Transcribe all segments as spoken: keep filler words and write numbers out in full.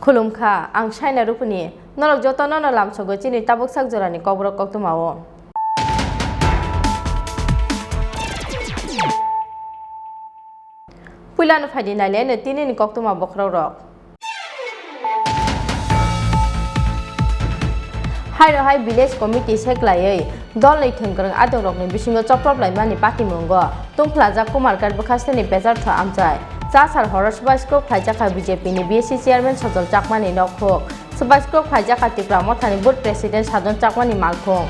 Khulumkha, ang Saina Rupuni. Norok jotono no lamsogo chini tabuk sak jorani kokborok koktwmao. Puilano phaidi naileno tinini koktwma bokhorokrok. Haino hai village committee seklaiwi dolni thwngkwrwng adongrokni bisingo choprop laimani patimungo tungphlajak Kumarghat bwkhasteni Bejartho amchai. Chasar horo swbai sukuk khlaijak kha B J P ni B S C chairman Sojol Chakmani nokhuk. Swbai sukuk khlaijak kha Tipra Mothani booth president Sadon Chakmani malkhung.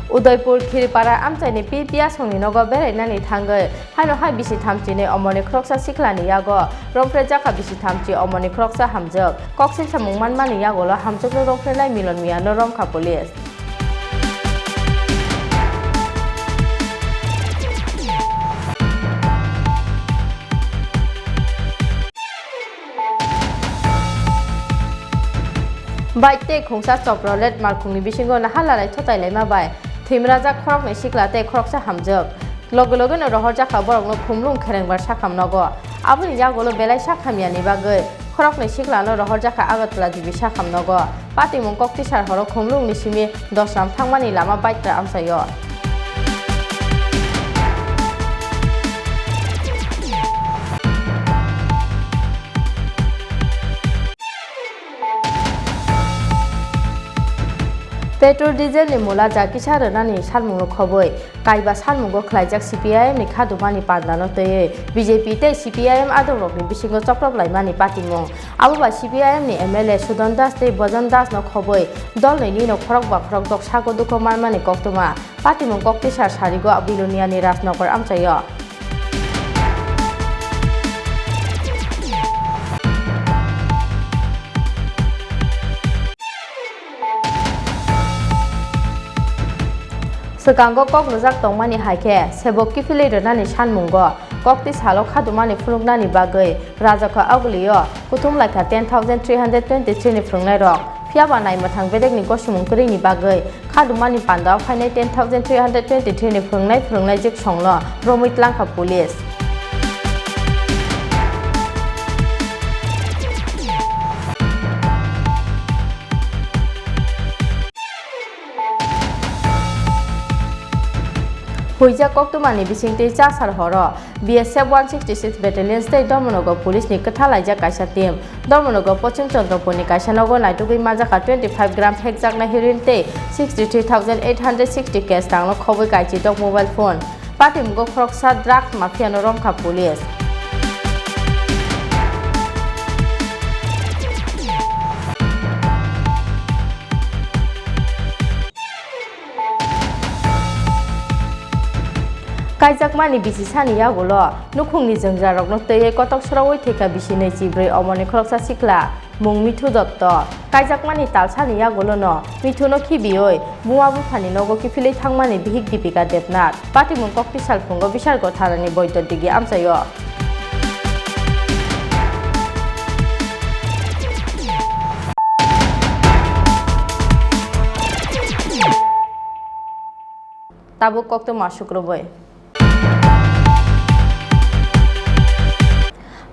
Udaipur Khiripara amchaini P P asongni nogo berainani thangwi haino hai bisi thamchinwi omorni khoroksa sikhlani yago romphre jakha bisi thamchi omorni khoroksa hamjwk. Koksil samung manmani yagulo hamjwkno romphrenai Milon Miyano romkha police. Bike tei khungsa Chevrolet malkhungni bisingo naha lalai thotai laima bai thwimrajak khoroknwi sikla tei khoroksa hamjwk. Loge loge no rohorjak kha borokno khumlung kherengbar sakham nogo. Aboni yagulo belai sak hamyani bagwi khoroknwi siklano rohorjak kha Agartala G B sakham nogo. Patimung koktisar horo khumlungni simi Dosram thangmani lama bike ta amchaio. Petrol diesel ni mula ja kisa rwnani salmungno khobwi, kaiba salmungo khlaijak C P I M ni khadumani pandano twiwi B J P tei C P I M adongrokni bisingo choprop laimani patimung. Abo bai C P I M ni M L A Sudon Das tei Bojon Das no khobwi dolnwini no khorok ba khorok dok sago dukho manmani koktwma. Patimung koktisar sarigo Bilonia ni Rajnagar amchaio. Swkango kok rwjak tongmani hai khe, sebok kiphilwi rwnani sanmungo kokti salo khadumani phunuknani bagwi Rajakha Augulio kuthum laikha ten thousand three hundred twenty-three ni phwrwngnairok. Phiya ba naimwthang bedekni gosimung kwrwini bagwi khadumani pandao phainai ten thousand three hundred twenty-three ni phwrwngnai phwrwngnaijwk songno romwi tlangkha police. Huijak koktwmani bisingtwi Chasar horo B S F one sixty-six Battalions tei Dharmanagar Police ni kwthalaijak kaisa team. Dharmanagar Poschim Chandrapurni kaisa nogo naitugwi manjakha twenty-five gram phekjaknai heroin tei sixty-three thousand eight hundred sixty cash rangno khobwi kaichijak mobile phone. Patimgo khoroksa drugs mafia no romkha police. Kaijakmani bisi sani yagulo nukhungni jwngjarokno twiwi kotok sorowi thwikha bisi nwi chibrwi omorni khoroksa sikla mung Mithu Dotto. Kaijakmani talsani yagulono Mithuno khibiwi buma buphani nogo kiphilwi thangmani bihik Dipika Debnath. Patimung kokti salphungo Bisargo thanani boiton digi amchaio. Tabuk koktwma sukrubwi.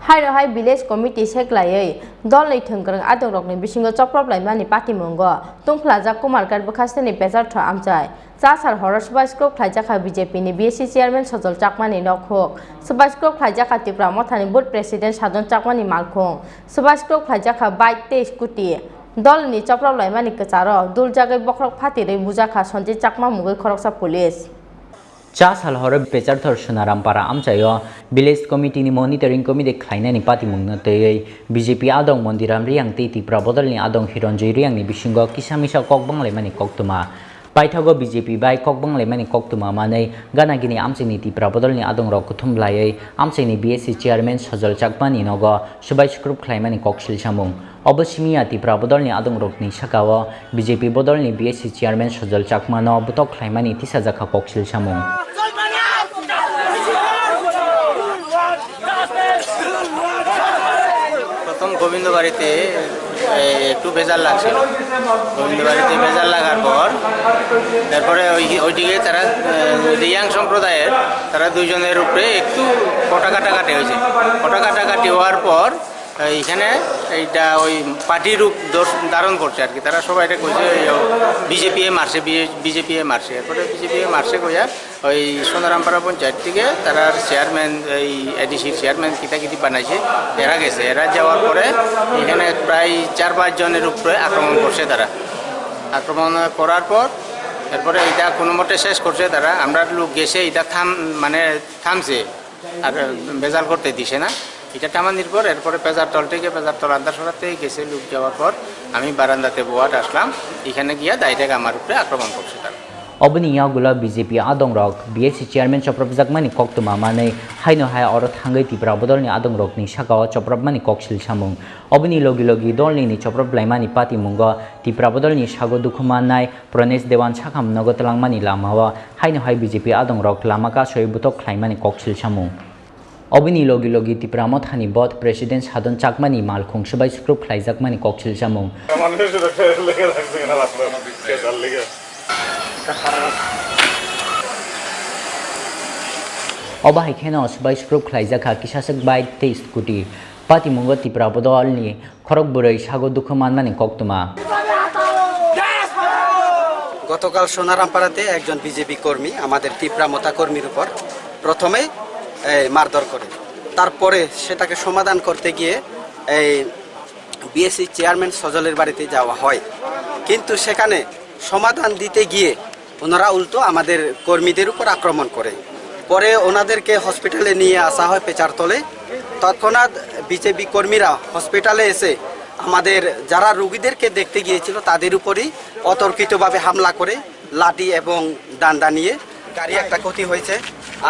Haino hai village committee seklaiwi dolni thwngkwrwng adongrokni bisingo choprop laimani patimungo tungphlajak Kumar Kar bwkhasteni Pecharthor amchai. Chasal horo swbai skrok khlaijakha B J P ni B S C chairman Sojol Chakmani nokhuk. Swbai skrok khlaijakha Tipra Mothani board president Sadon Chakmani malkhung. Swbai skrok khlaijakha bike tei scooty. Dolni choprop laimani kwcharo duljagwi bokhorok phatirwi bujakha Sanjit Chakma mungwi khoroksa police. Cha sal horo Pecharthor Sunarampara amchaio village committee ni monitoring committee khlainani patimungno twiwi B J P adong Mondiram Riyang tei Tipra bodolni adong Hironjoy Riyangni bisingo kisa misa kok banglaimani koktwma. Paithago B J P bai kok banglaimani koktwma manwi gana gini amchaini Tipra bodolni adongrok kuthum bwlaiwi amchaini B S C chairman Sojol Chakmani nogo swbai sukrup khlaimani koksil samung. Obo simi ya Tipra bodolni adongrokni sakao B J P bodolni B S C chairman Sojol Chakmano bwtok khlaimani tisajakha koksil samung. প্রথম গোবিন্দবাড়িতে, এ, একটু ভেজাল লাগছিল। গোবিন্দবাড়িতে ভেজাল লাগার পর তারপরে ওই, ওইদিকে তারা, এ, রিয়াং সম্প্রদায়ের তারা দুইজনের উপরে একটু পটা কাটাকাটি হয়েছে। পটা কাটাকাটি হওয়ার পর এইখানে এইটা ওই পার্টি রূপ দর্শ-, ধারণ করছে আর কি। তারা সবাই এটা কইছে, "বিজেপি এ মারছে, বিজেপি এ মারছে।" এরপরে বিজেপি এ মারছে কইয়া ওই সোনারামপাড়া পঞ্চায়েত থেকে তারা চেয়ারম্যান, এই এডিসির চেয়ারম্যান কিতা কিতি বানাইছে, এরা গেছে। এরা যাওয়ার পরে এখানে প্রায় চার পাঁচ জনের উপরে আক্রমণ করছে তারা। আক্রমণ করার পর এরপরে এটা কোনো মতে শেষ করছে তারা। আমরা লোক গেছে, এটা থাম-, মানে থামছে। আর ভেজাল করতে দিছে না। এটা থামানির পর এরপরে পেজারতল থেকে, পেজারতল আন্দারসরাতে গেছে, লোক যাওয়ার পর আমি বারান্দাতে বওয়াত আসলাম। এখানে গিয়া ডাইরেক্ট আমার উপরে আক্রমণ করছে তারা। Oboni yagulo B J P adongrok B S C chairman choprobjakmani koktwma manwi haino hai oro thangwi Tipra bodolni adongrokni sakao chopropmani koksil samung. Oboni logi logi dolnini choprop laimani patimungo Tipra bodolni sago dukhu mannai Pranesh Dewan sakham nogo twlangmani lamao haino hai B J P adongrok lama kasoi bwtok khlaimani koksil samung. Obini logi logi Tipra Mothani board president Sadon Chakmani malkhung swbai sukrup khlaijakmani koksil samung. Obo hai kheno swbai sukrup khlaijakha kisaswk bike tei scooty. Patimungo Tipra bodolni Khorok bwrwi sago dukhu manmani koktwma. গতকাল সোনারামপাড়াতে একজন বিজেপি কর্মী আমাদের তিপ্রা মথা কর্মীর উপর প্রথমে, এই, মারধর করে। তারপরে সেটাকে সমাধান করতে গিয়ে এই বিএসসি চেয়ারম্যান সজলের বাড়িতে যাওয়া হয়, কিন্তু সেখানে সমাধান দিতে গিয়ে ওনারা উল্টো আমাদের কর্মীদের উপর আক্রমণ করে। পরে ওনাদেরকে হসপিটালে নিয়ে আসা হয় পেচারতলে। তৎক্ষণাৎ বিজেপি কর্মীরা হসপিটালে এসে আমাদের যারা রুগীদেরকে দেখতে গিয়েছিল তাদের উপরই অতর্কিতভাবে হামলা করে লাঠি এবং ডান্ডা নিয়ে। গাড়ি একটা ক্ষতি হয়েছে,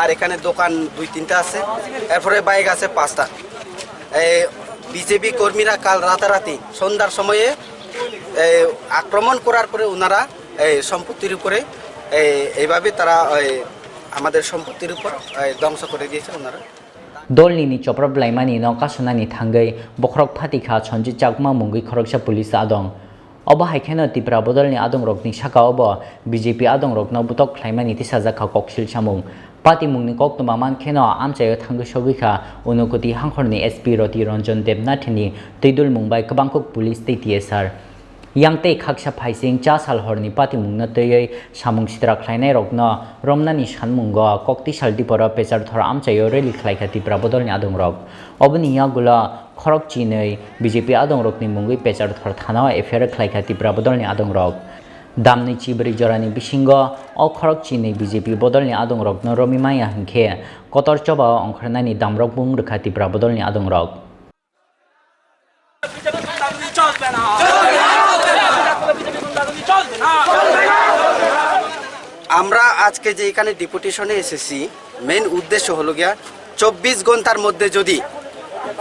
আর এখানে দোকান দুই তিনটা আছে, এরপরে বাইক আছে পাঁচটা। এই বিজেপি কর্মীরা কাল রাতারাতি সন্ধ্যার সময়ে, এই, আক্রমণ করার পরে ওনারা এই সম্পত্তির উপরে, এই, এইভাবে তারা, এই, আমাদের সম্পত্তির উপর, এই, ধ্বংস করে দিয়েছে ওনারা। Dolnini choprop laimani no kasunani thangwi bokhorok phatikha Sanjit Chakma mungwi khoroksa police adong. Obo hai kheno Tipra bodolni adongrokni sakao bo B J P adongrokno bwtok khlaimani tisajakha koksil samung. Patimungni koktwma man kheno amchaio thangwi sogwikha Unakoti hangkhorni S P Roti Ranjan Debnathini twidulmung bai kwbangkuk police tei T S R. Yang tei khaksa phaising cha sal horni patimungno twiwi samung sitra khlainairokno romnani sanmungo Koktisal diporo Pecharthor amchaio rally khlaikha Tipra bodolni adongrok. Oboni yagulo khorok chinwi B J P adongrokni mungwi Pecharthor thanao F I R khlaikha Tipra bodolni adongrok. Damni chibrwi jorani bisingo o khorok chinwi B J P bodolni adongrokno romwi maya hinkhe kotor chobao ongkhornani damrok bung rwkha Tipra bodolni adongrok. আমরা আজকে যে এখানে ডেপুটেশনে এসেছি, মেইন উদ্দেশ্য হলো গিয়া চব্বিশ ঘন্টার মধ্যে যদি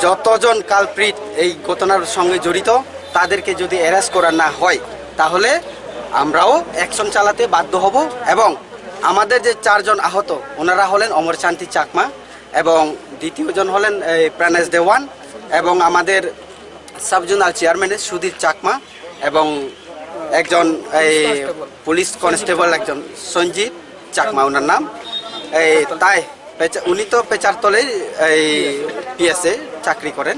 যতজন কালপ্রিট এই ঘটনার সঙ্গে জড়িত তাদেরকে যদি অ্যারেস্ট করা না হয়, তাহলে আমরাও অ্যাকশন চালাতে বাধ্য হব এবং আমাদের যে চারজন আহত, ওনারা হলেন অমর শান্তি চাকমা এবং দ্বিতীয়জন হলেন এই প্রাণেশ দেওয়ান এবং আমাদের সাব জোনাল চেয়ারম্যানের সুধীর চাকমা এবং একজন এই পুলিশ কনস্টেবল একজন সঞ্জিত চাকমা ওনার নাম। এই তাই পেচা-, উনি তো পেচারতলের এই পিএসএ, চাকরি করেন।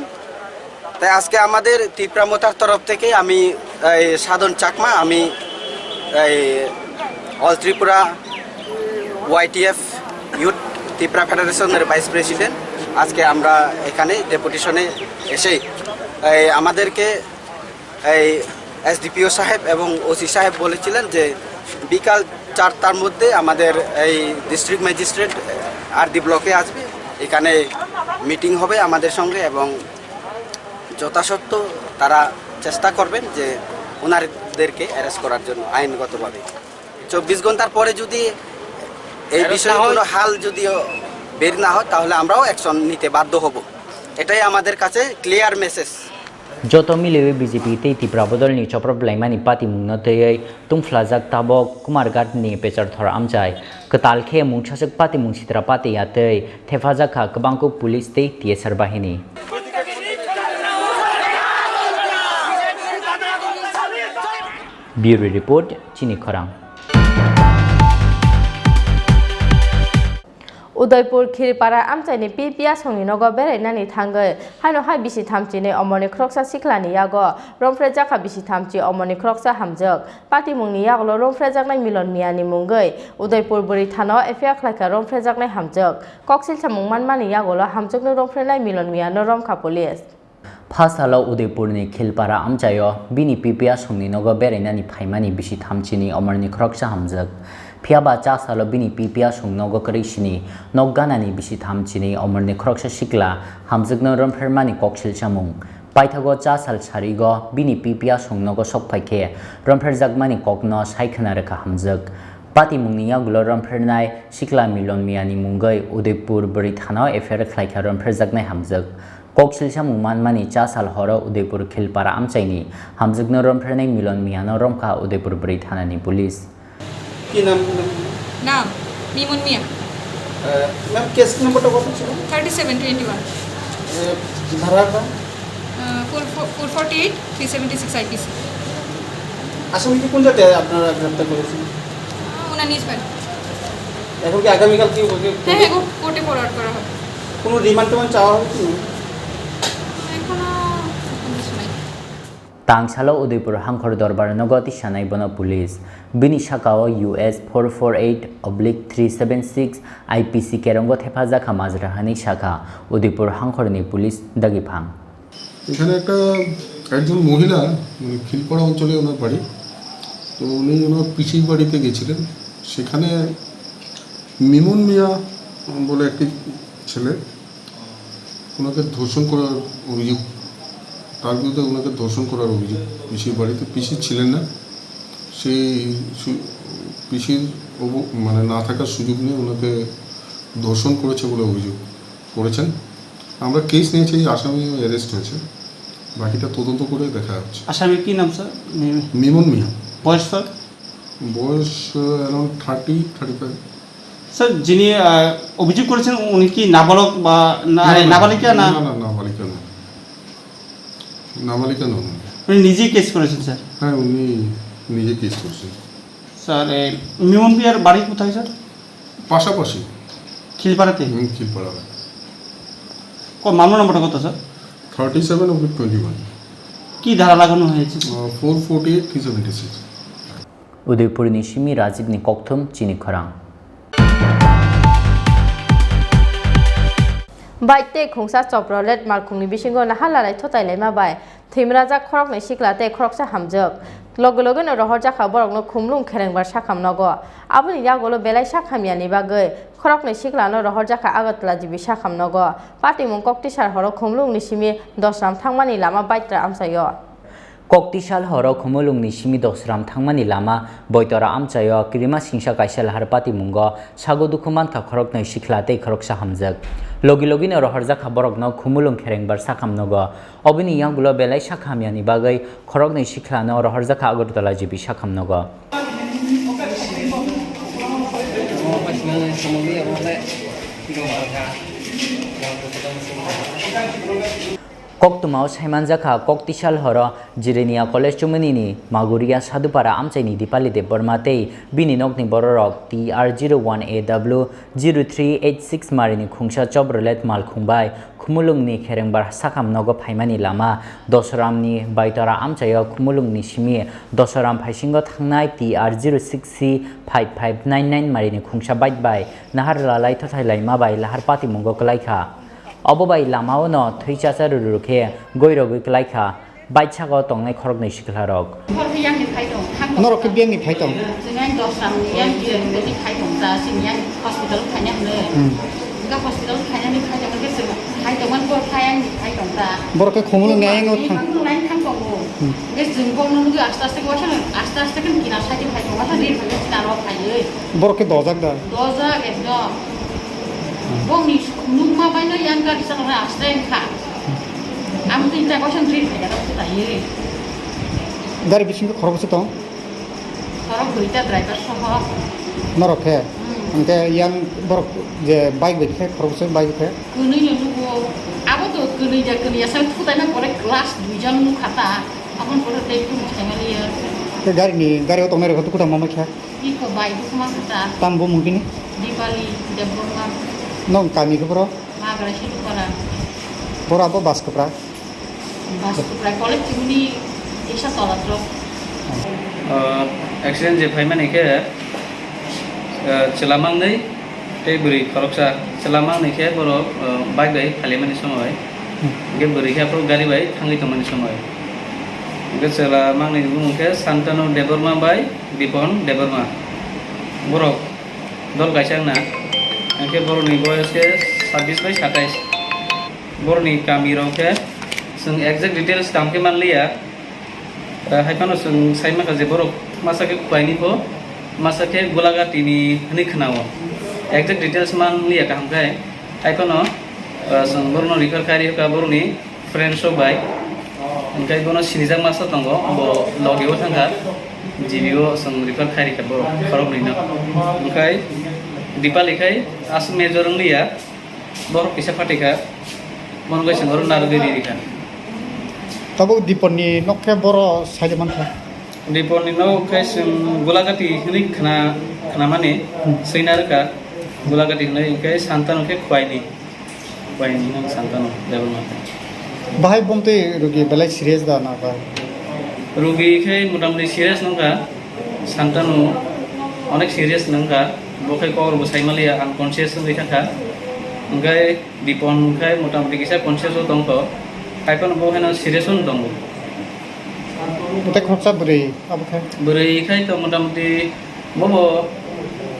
তাই আজকে আমাদের তিপ্রা মোতার তরফ থেকে আমি এই সাধন চাকমা, আমি এই অল ত্রিপুরা ওয়াইটিএফ ইউথ ত্রিপুরা ফেডারেশনের ভাইস প্রেসিডেন্ট। আজকে আমরা এখানে ডেপুটেশনে এসে এই আমাদেরকে এই এসডিপিও সাহেব এবং ওসি সাহেব বলেছিলেন যে বিকাল চারটার মধ্যে আমাদের এই ডিস্ট্রিক্ট ম্যাজিস্ট্রেট আরডি ব্লকে আসবে, এখানে মিটিং হবে আমাদের সঙ্গে এবং যথাসত্ত্ব তারা চেষ্টা করবেন যে ওনাদেরকে অ্যারেস্ট করার জন্য আইনগতভাবে। চব্বিশ ঘন্টার পরে যদি এই অ্যারেস্ট বিষয়ে না হয় কোনো হাল যদি বের না হয়, তাহলে আমরাও অ্যাকশন নিতে বাধ্য হব। এটাই আমাদের কাছে clear message. Joto miliwi B J P tei Tipra Bodolni choprop laimani patimungno twiwi tungphlajak tabok Kumarghatni Pecharthor amchai. Kwtal khe mungsaswk patimung sitra pati ya tei thephajak kha kwbangkuk police tei T S R bahini. Bureau Report, Chini Khorang. Udaipur Khirpara amchaini P P A songni nogo berainani thangwi haino hai bisi thamchinwi omorni khoroksa siklani yago romphrejakha bisi thamchi omorni khoroksa hamjwk. Patimungni yagulo romphrejaknai Milon Miyani mungwi Udaipur bwrwi thano F I R khlaikha romphrejaknai hamjwk. Koksil samung manmani yagulo hamjwkno romphrenai Milon Miyano romkha police. Pha salo Udaipurni Khilpara amchaio bini P P A songni nogo berainani phaimani bisi thamchini omorni khoroksa hamjwk. Phiya ba cha salo bini P P A song nogo kwrwi sini nok ganani bisi thamchini omorni khoroksa sikla hamjwkno romphermani koksil chamung. Paithago cha sal sarigo bini P P A song nogo sok phaikhe rompherjakmani kokno sai khna rwkha hamjwk. Patimungni yagulo romphernai sikla Milon Miyani mungwi Udaipur bwrwi thanao F I R khlaikha rompherjaknai hamjwk. Koksil samung manmani cha sal horo Udaipur Khilpara amchaini hamjwkno romphrenai Milon Miyano romkha Udaipur bwrwi thanani police. কি নাম? নাম মিমন মিয়া। আহ, ma'am, case নম্বরটা কত ছিল? Thirty seven twenty one. আহ, ধারাটা? Four four four forty eight three seventy six IPC. আসামিকে কোন জায়গায় আপনারা গ্রেপ্তার করেছেন? ওনার নিজ বাড়ি। এখন কি আগামীকাল কি ওকে হ্যাঁ হ্যাঁ কোর্টে ফরওয়ার্ড করা হবে। কোনো রিমান্ড টিমান্ড চাওয়া হবে কি? এখনো কিছু নাই। Tangsalo Udaipur Hangkhor Dorbar nogo tisanai bono police. Bini sakao U S four four eight oblique three seven six I P C kerongo thepajakha majra hwnwi sakha Udaipur Hangkhorni police dagiphang. এখানে একটা, একজন মহিলা, মানে, খিলপাড়া অঞ্চলে ওনার বাড়ি। তো উনি ওনার পিসির বাড়িতে গেছিলেন। সেখানে মিমন মিয়া বলে একটি ছেলে ওনাকে ধর্ষণ করার অভিযোগ, তার বিরুদ্ধে ওনাকে ধর্ষণ করার অভিযোগ পিসির বাড়িতে। পিসি ছিলেন না, সেই সু-, পিসির অব-, মানে, না থাকার সুযোগ নিয়ে ওনাকে ধর্ষণ করেছে বলে অভিযোগ করেছেন। আমরা কেস নিয়েছি, আসামি অ্যারেস্ট হয়েছে, বাকিটা তদন্ত করে দেখা হচ্ছে। আসামির কি নাম, স্যার? মিমি। মিমন মিয়া। বয়স, স্যার? বয়স, uh, around thirty, thirty five. Sir, যিনি, আহ, অভিযোগ করেছেন, উনি কি নাবালক বা না-, না, আরে, না, নাবালিকা না? না, না, নাবালিকা না। নাবালিকা নন উনি। উনি নিজেই কেস করেছেন, স্যার? হ্যাঁ, উনি নিজে কেস করেছেন। স্যার, এই মিমন মিয়ার বাড়ি কোথায়, স্যার? পাশাপাশি। খিলপাড়াতে? হুম, খিলপাড়া। ক-, মামলা নম্বরটা কত, sir? Thirty seven of twenty one. কি ধারা লাগানো হয়েছে? Uh, four forty eight, three seventy six. Udaipurni simi Rajibni kokthum chini khorang. Bike tei khungsa chopro-let malkhungni bisingo naha lalai thotai laima bai thwimrajak khoroknwi sikla tei khoroksa hamjwk. Logi logino rohorjakha borokno khumlung kherengbar sakham nogo. Aboni yagulo belai sak hamyani bagwi khoroknwi siklano rohorjakha Agartala G B sakham nogo. Patimung koktisar horo khumlungni simi Dosram thangmani lama bike tra amchaio. Koktisal horo Khumulungni simi Dosram thangmani lama Boitora amchaio kirima singsa kaisa lahar patimungo sago dukhu mankha khoroknwi sikla tei khoroksa hamjwk. Logi logino rohorjakha borokno Khumulung kherengbar sakham nogo. Oboni yagulo belai sak hamyani bagwi khoroknwi siklano rohorjakha Agartala G B sakham nogo. Koktwmao saimanjakha, Koktisal horo Jirania College chumani ni Maguria Sadhupara amchaini Dipali Debbarma tei bini nokni bororok T R zero one A W zero three eight six marini khungsa Chevrolet malkhung bai Khumulwngni Kherengbar sakam nogo phaimani lama Dosoramni Baitora amchaio Khumulwngni simi Dosoram phaisingo thangnai T R zero six C five five nine nine marini khungsa bike bai nahar lalai thothai laima bai lahar patimungo kwlaikha. Obo bai lamao no thwi chacha rwrwrw khe goirogwi kwlaikha. Bike saka o tongnai khoroknwi sikla rok. Norok khe biyang ni phai tong. Chwng yang dos ram ni yang jira ni twi phai tong ta, chwng yang hospital khaina hwnwi. Hmm. Ga hospital khaina ni phai tong, ga chwng phai tong man bor phai yang ni phai tong ta. Borok khe Khumulwng ni ayang o thang. Khumulwng ni ayang thang tongo. Hmm. Ga chwng bok no nugwi aste aste go sa, aste aste khe kina sai phai tong, sa ri phai tong, kina ro phai oi. Borok khe dojak da. Dojak ekdom. Hmm. Bok ni nukma bai no yang gari sa no aste kha. Ang twi ta kosan twi phai da ta ye. Gari bisingo khorokbwswk tong? Khorok duita driver soho. Norok khe? Hmm. Hwnkhe yang borok je bike bai khe khorokbwswk bike khe? Kwnwi no nugo. Abo to kwnwi ja kwnwi ya sa thutai na pore class dui jan nukha ta. Abon pore tei kunu thai mali ya. Khe gari ni, gari o tongnai rok khe tukutang ma khe? Iko bai dukuma kha ta. Tam bo mungkini? Dipali Debbarma. Nong kami khe boro? Magra Sidupara. Boro abo bas kwpra? Bas kwpra college chimni kisa tola drop. Ah, accident je phaimani khe, ah, chwla mangnwi tei bwrwi khoroksa. Chwla mangnwi khe borok, ah, bike bai phalimani somoi. Hmm. Hwnkhe bwrwi khe aphuru gari bai thangwi tongmani somoi. Hwnkhe chwla mangnwi ni bumung khe Santanu Debbarma bai Dipon Debbarma. Borok dol kaisa wngna. Hwnkhe borokni boyos khe sabbish bai satais. Borokni kamirok khe chwng exact details kaham khe manliya. Eh, hai phano chwng sai mankha je borok masa khe Khwaini pho, masa khe Gulagati ni hwnwi khwnao. Exact details manliya kaham khe. Hai phano, eh, chwng borokno refer khai rikha borokni friends rok bai. Hwnkhe bono sinijak masa tongo, bo logi o thangkha, G B o chwng refer khai rikha borok khoroknwi no. Hwnkhe Dipali khai aswk major wngliya. Borok kisa phatikha, bono kaisa oro narwgwi ririkha. Tabuk Diponni nok khe boro saide mankha. Diponni nok khe chwng Gulagati hwnwi khna-, khnamani, hmm, swina rwkha, Gulagati hwnwi, hwnkhe Santanu khe Khwaini, Khwaini no Santanu level mankha. Bahai bomtwi rugi belai serious da na ba? Rugi khe motamoti serious nongkha, Santanu onek serious nongkha, bo khe kok rwbo saimaliya, unconscious wngwi thangkha, hwnkhe Dipon khe motamoti kisa conscious o tongkho, hai phano bo haino serious o tongo. Tei khoroksa bwrwi abo khe? Bwrwi khai to motamoti bobo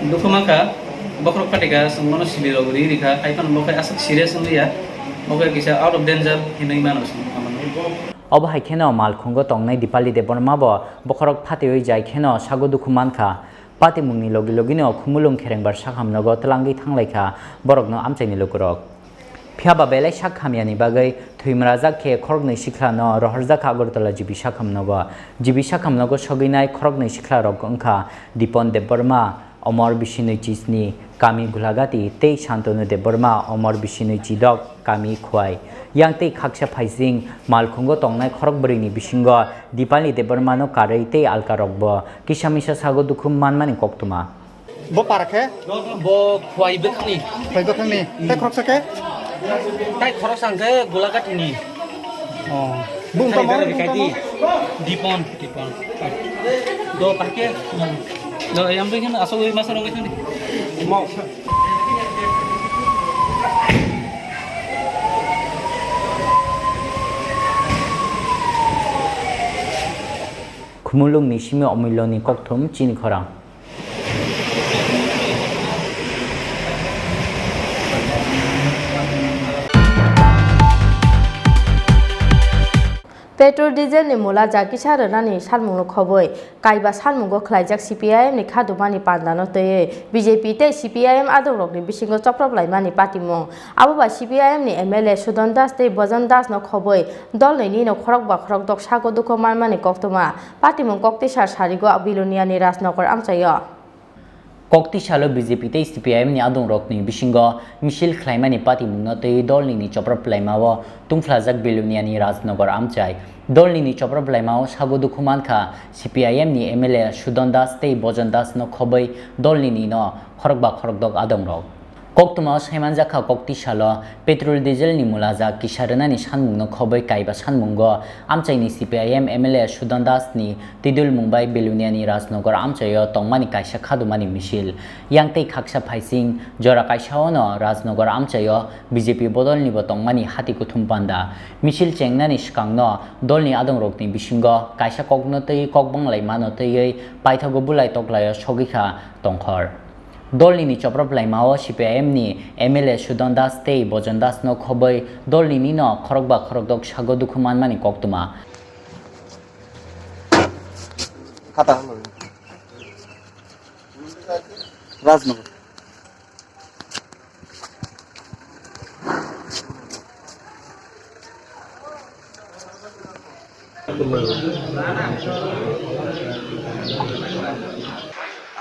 dukhu mankha, bokhorok phatikha, chwng bono sibirok ri rikha, hai phano bo khe aswk serious wngliya, bo khe kisa out of danger hinwi mano chwng. Obo hai kheno malkhungo tongnai Dipali Debbarma bo bokhorok phatwi jai kheno sago dukhu mankha. Patimungni logi logino Khumulwng Kherengbar sakhamnogo twlangwi thanglaikha borokno amchaini lukurok. Phiyaba belai sak hamyani bagwi thwimrajak khe khoroknwi sikhlano rohorjakha Agartala G B sakhamnogo. G B sakhamnogo sogwinai khoroknwi sikhlarok wngkha Dipon Debbarma, Omor Bishnoi Chisni, Kami Gulagati tei Santanu Debbarma, Omor Bishnoi Chidok, Kami Khwai. Yang tei khaksa phaising malkhungo tongnai khorok bwrwini bisingo Dipali Debbarmano karwi tei alkarokbo kisa misa sago dukhu manmani koktwma. Bo para khe? Bo Khwai bwkhakni. Khwai bwkhakni. Tei khoroksa khe? Tei khoroksa hwnkhe Gulagati ni. Oh. Bung tamo, bung tamo? Dipon, Dipon. Do pake. Do yang begini asal gue masa nunggu sini. Mau. Khumulwngni simi omiloni kokthum chini khorang. Petrol diesel ni mula ja kisa rwnani salmungno khobwi, kaiba salmungo khwlaijak C P I M ni khadumani pandano twiwi B J P tei C P I M adongrokni bisingo choprop laimani patimung. Abo bai C P I M ni M L A Sudan Das tei Bojan Das no khobwi, dol nini no khorok ba khorok dok sago dukho manmani koktwma. Patimung koktwisa sarigo Bilonia ni Rajnagar amchaio. Kokti salo B J P tei C P I M ni adongrokni bisingo misil khlaimani patimungno twiwi dolnini chopra pwlaimao tungphlajak Belonia ni Rajnagar amchai. Dolnini chopra pwlaimao sago dukhu mankha C P I M ni M L A Sudan Das tei Bojon Das no khobwi dolnini no khorokba khorokdok adongrok. Koktwmao saimanjakha kokti salo petrol diesel ni mulajak kisa rwnani sanmungno khobwi kaiba sanmungo amchaini C P I M M L A Sudan Das ni twidulmung bai Belonia ni Rajnagar amchaio tongmani kaisa khadumani misil. Yang tei khaksa phaising jora kaisaono Rajnagar amchaio B J P bodolnibo tongmani hati kuthum panda. Misil chengnani swkangno dolni adongrokni bisingo kaisa kokno twiwi kok banglaimano twiwi paithago bulai toklaio sogwikha tongkhor. Dolnini chopra pwlaimao C P I M ni M L A Sudan Das tei Bojon Das no khobwi dolnini no khorokba khorokdok sago dukhu manmani koktwma. Khata halo. Rajnagar.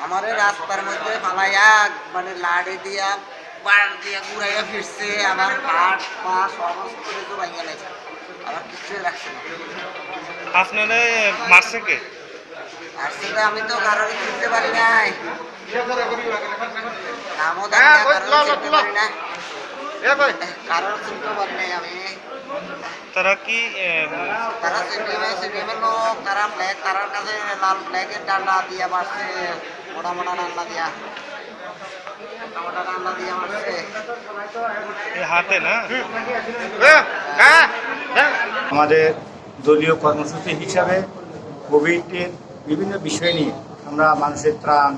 আমারে রাস্তার মধ্যে ফালাইয়া, মানে, লাঠি দিয়া, বাঁশ দিয়া ঘুরাইয়া ফিরছে, আমার হাত পা সমস্ত কিছু ভাঙিয়া লাইছে, আমার কিচ্ছুই রাখছে না। আপনারে মারছে কে? আসলে আমি তো কারোর চিনতে পারি নাই। নামও জানি না, কারোর চিনতে পারি না। কারোর চিনতে পারি নাই আমি। তারা কি, এ, তারা সিপিএম, সিপিএম এর লোক, তারা ফ্ল্যাগ, তারার কাছে লাল ফ্ল্যাগের ডান্ডা দিয়ে মারছে, মোটা মোটা ডান্ডা দিয়া। মোটা মোটা ডান্ডা দিয়ে মারছে। এ হাতে না? আমাদের দলীয় কর্মসূচি হিসাবে কোভিডের বিভিন্ন বিষয় নিয়ে আমরা মানুষের ত্রাণ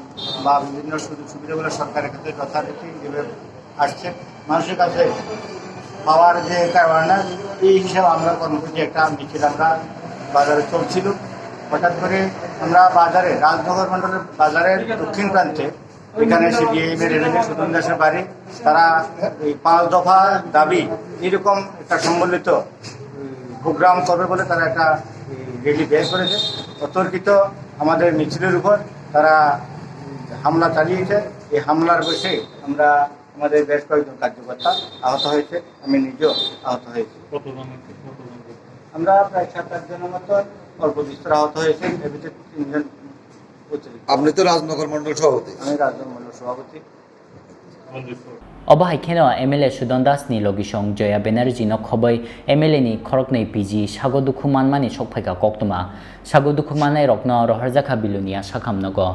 বা বিভিন্ন সুযোগ সুবিধাগুলো সরকারের কাছে যথারীতি যেভাবে আসছে, মানুষের কাছে পাওয়ার যে একটা অ্যাওয়ারনেস, এই হিসাবে আমরা কর্মসূচি একটা মিছিল আমরা বাজারে চলছিল। হঠাৎ করে আমরা বাজারে, রাজনগর মণ্ডলের বাজারের দক্ষিণ প্রান্তে এখানে সিপিআইএম এর এমএলএ সুজন দাসের বাড়ি। তারা এই পাঁচ দফা দাবি এরকম একটা সম্বলিত, উম, প্রোগ্রাম করবে বলে তারা একটা, উম, র্যালি বের করেছে। অতর্কিত আমাদের মিছিলের উপর তারা, উম, হামলা চালিয়েছে। এই হামলার বসে আমরা, আমাদের বেশ কয়েকজন কার্যকর্তা আহত হয়েছে, আমি নিজেও আহত হয়েছি। কতজন আছে? কতজন? আমরা প্রায় সাত আট জনের মতো অল্প বিস্তর আহত হয়েছে, এর ভিতরে তিনজন আপনি তো রাজনগর মণ্ডল সভাপতি। আমি রাজনগর মণ্ডল সভাপতি। Obo hai kheno M L A Sudan Das ni logisong Joya Banerjee no khobwi M L A ni khoroknwi P G sago dukhu manmani sokphaikha koktwma. Sago dukhu mannairokno rohorjakha Belonia sakhamnogo.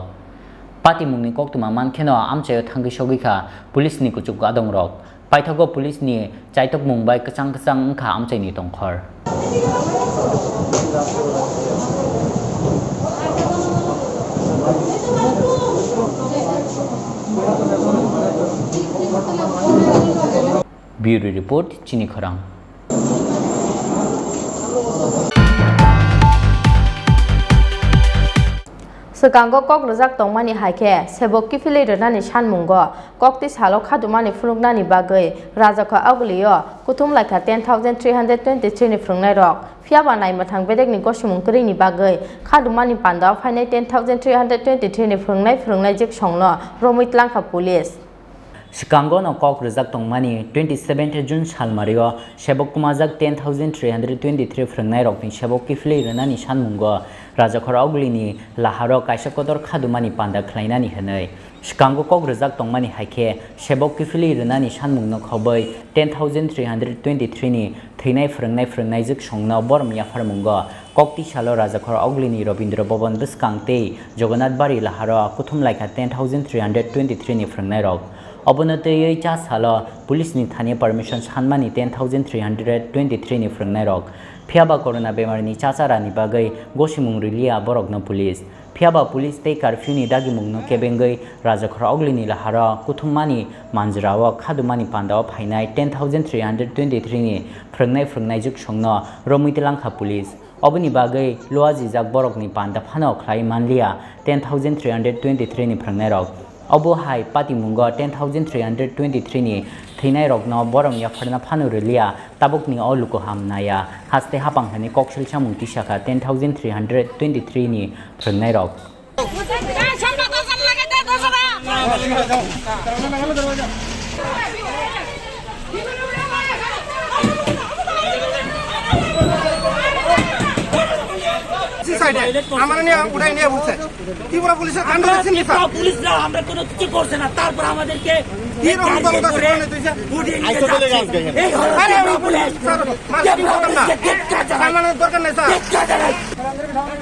Patimungni koktwma mankheno amchaio thangwi sogwikha police ni kuchuk adongrok. Paithago police ni chaitokmung bai kwchang kwchang wngkha amchaini tongkhor. Bureau Report, Chini Khorang. Swkango kok rwjak tongmani hai khe sebok kiphilwi rwnani sanmungo kokti salo khadumani phunuknani bagwi Rajakhor Augulio kuthum laikha ten thousand three hundred twenty-three ni phwrwngnairok. Phiyaba naimwthang bedekni gosimung kwrwini bagwi khadumani pandao phainai ten thousand three hundred twenty-three ni phwrwngnai phwrwngnaijwksongno romwi tlangkha police. Swkango no kok rwjak tongmani twenty seventh June salmario sebok kwmajak ten thousand three hundred twenty-three phwrwngnairokni sebok kiphilwi rwnani sanmungo Rajakhor Augulini laharo kaisa kotor khadumani panda khlainani hwnwi. Swkango kok rwjak tongmani hai khe sebok kiphilwi rwnani sanmungno khobwi ten thousand three hundred twenty-three ni thwinai phwrwngnai phwrwngnaijwksongno borom yapharmungo. Kokti salo Rajakhor Augulini Rabindra Bhavan bwskang tei Jagannath Bari laharo kuthum laikha ten thousand three hundred twenty-three ni phwrwngnairok. Obono twiwi cha salo police ni thani permission sanmani ten thousand three hundred twenty-three ni phwrwngnairok. Phiyaba corona bemarni chacharani bagwi gosimung rwliya borokno police. Phiyaba police tei curfew ni dagimungno kebengwi Rajakhor Augulini laharo kuthummani manjrao khadumani pandao phainai ten thousand three hundred twenty-three ni phwrwngnai phwrwngnaijwksongno romwi tlangkha police. Oboni bagwi luajijak borokni panda phano khlai manliya ten thousand three hundred twenty-three ni phwrwngnairok. Obo hai patimungo ten thousand three hundred twenty-three ni thwinairokno borom yapharna phano rwliya, tabukni o luku ham naiya, haste hapang hwnwi koksil samung tisakha ten thousand three hundred twenty-three ni phwrwngnairok. আমার নিয়ে উঠাই নিয়ে বলছে। ত্রিপুরা পুলিশের কাণ্ড দেখছেন নি, স্যার? পুলিশরা আমরা কোনো কিছু করছে না, তারপর আমাদেরকে কি রকম ক্ষমতা আছে বলেন তো, স্যার? উঠিয়ে নিয়ে আইসো তো যাচ্ছে। লেগে আসবে এখানে। এই ঘটনা আরে, আমি পুলিশ, স্যার, মানসিক ঘটনা। কে কাজ চালায়? আমার দরকার নেই, স্যার। কে কাজ চালায়?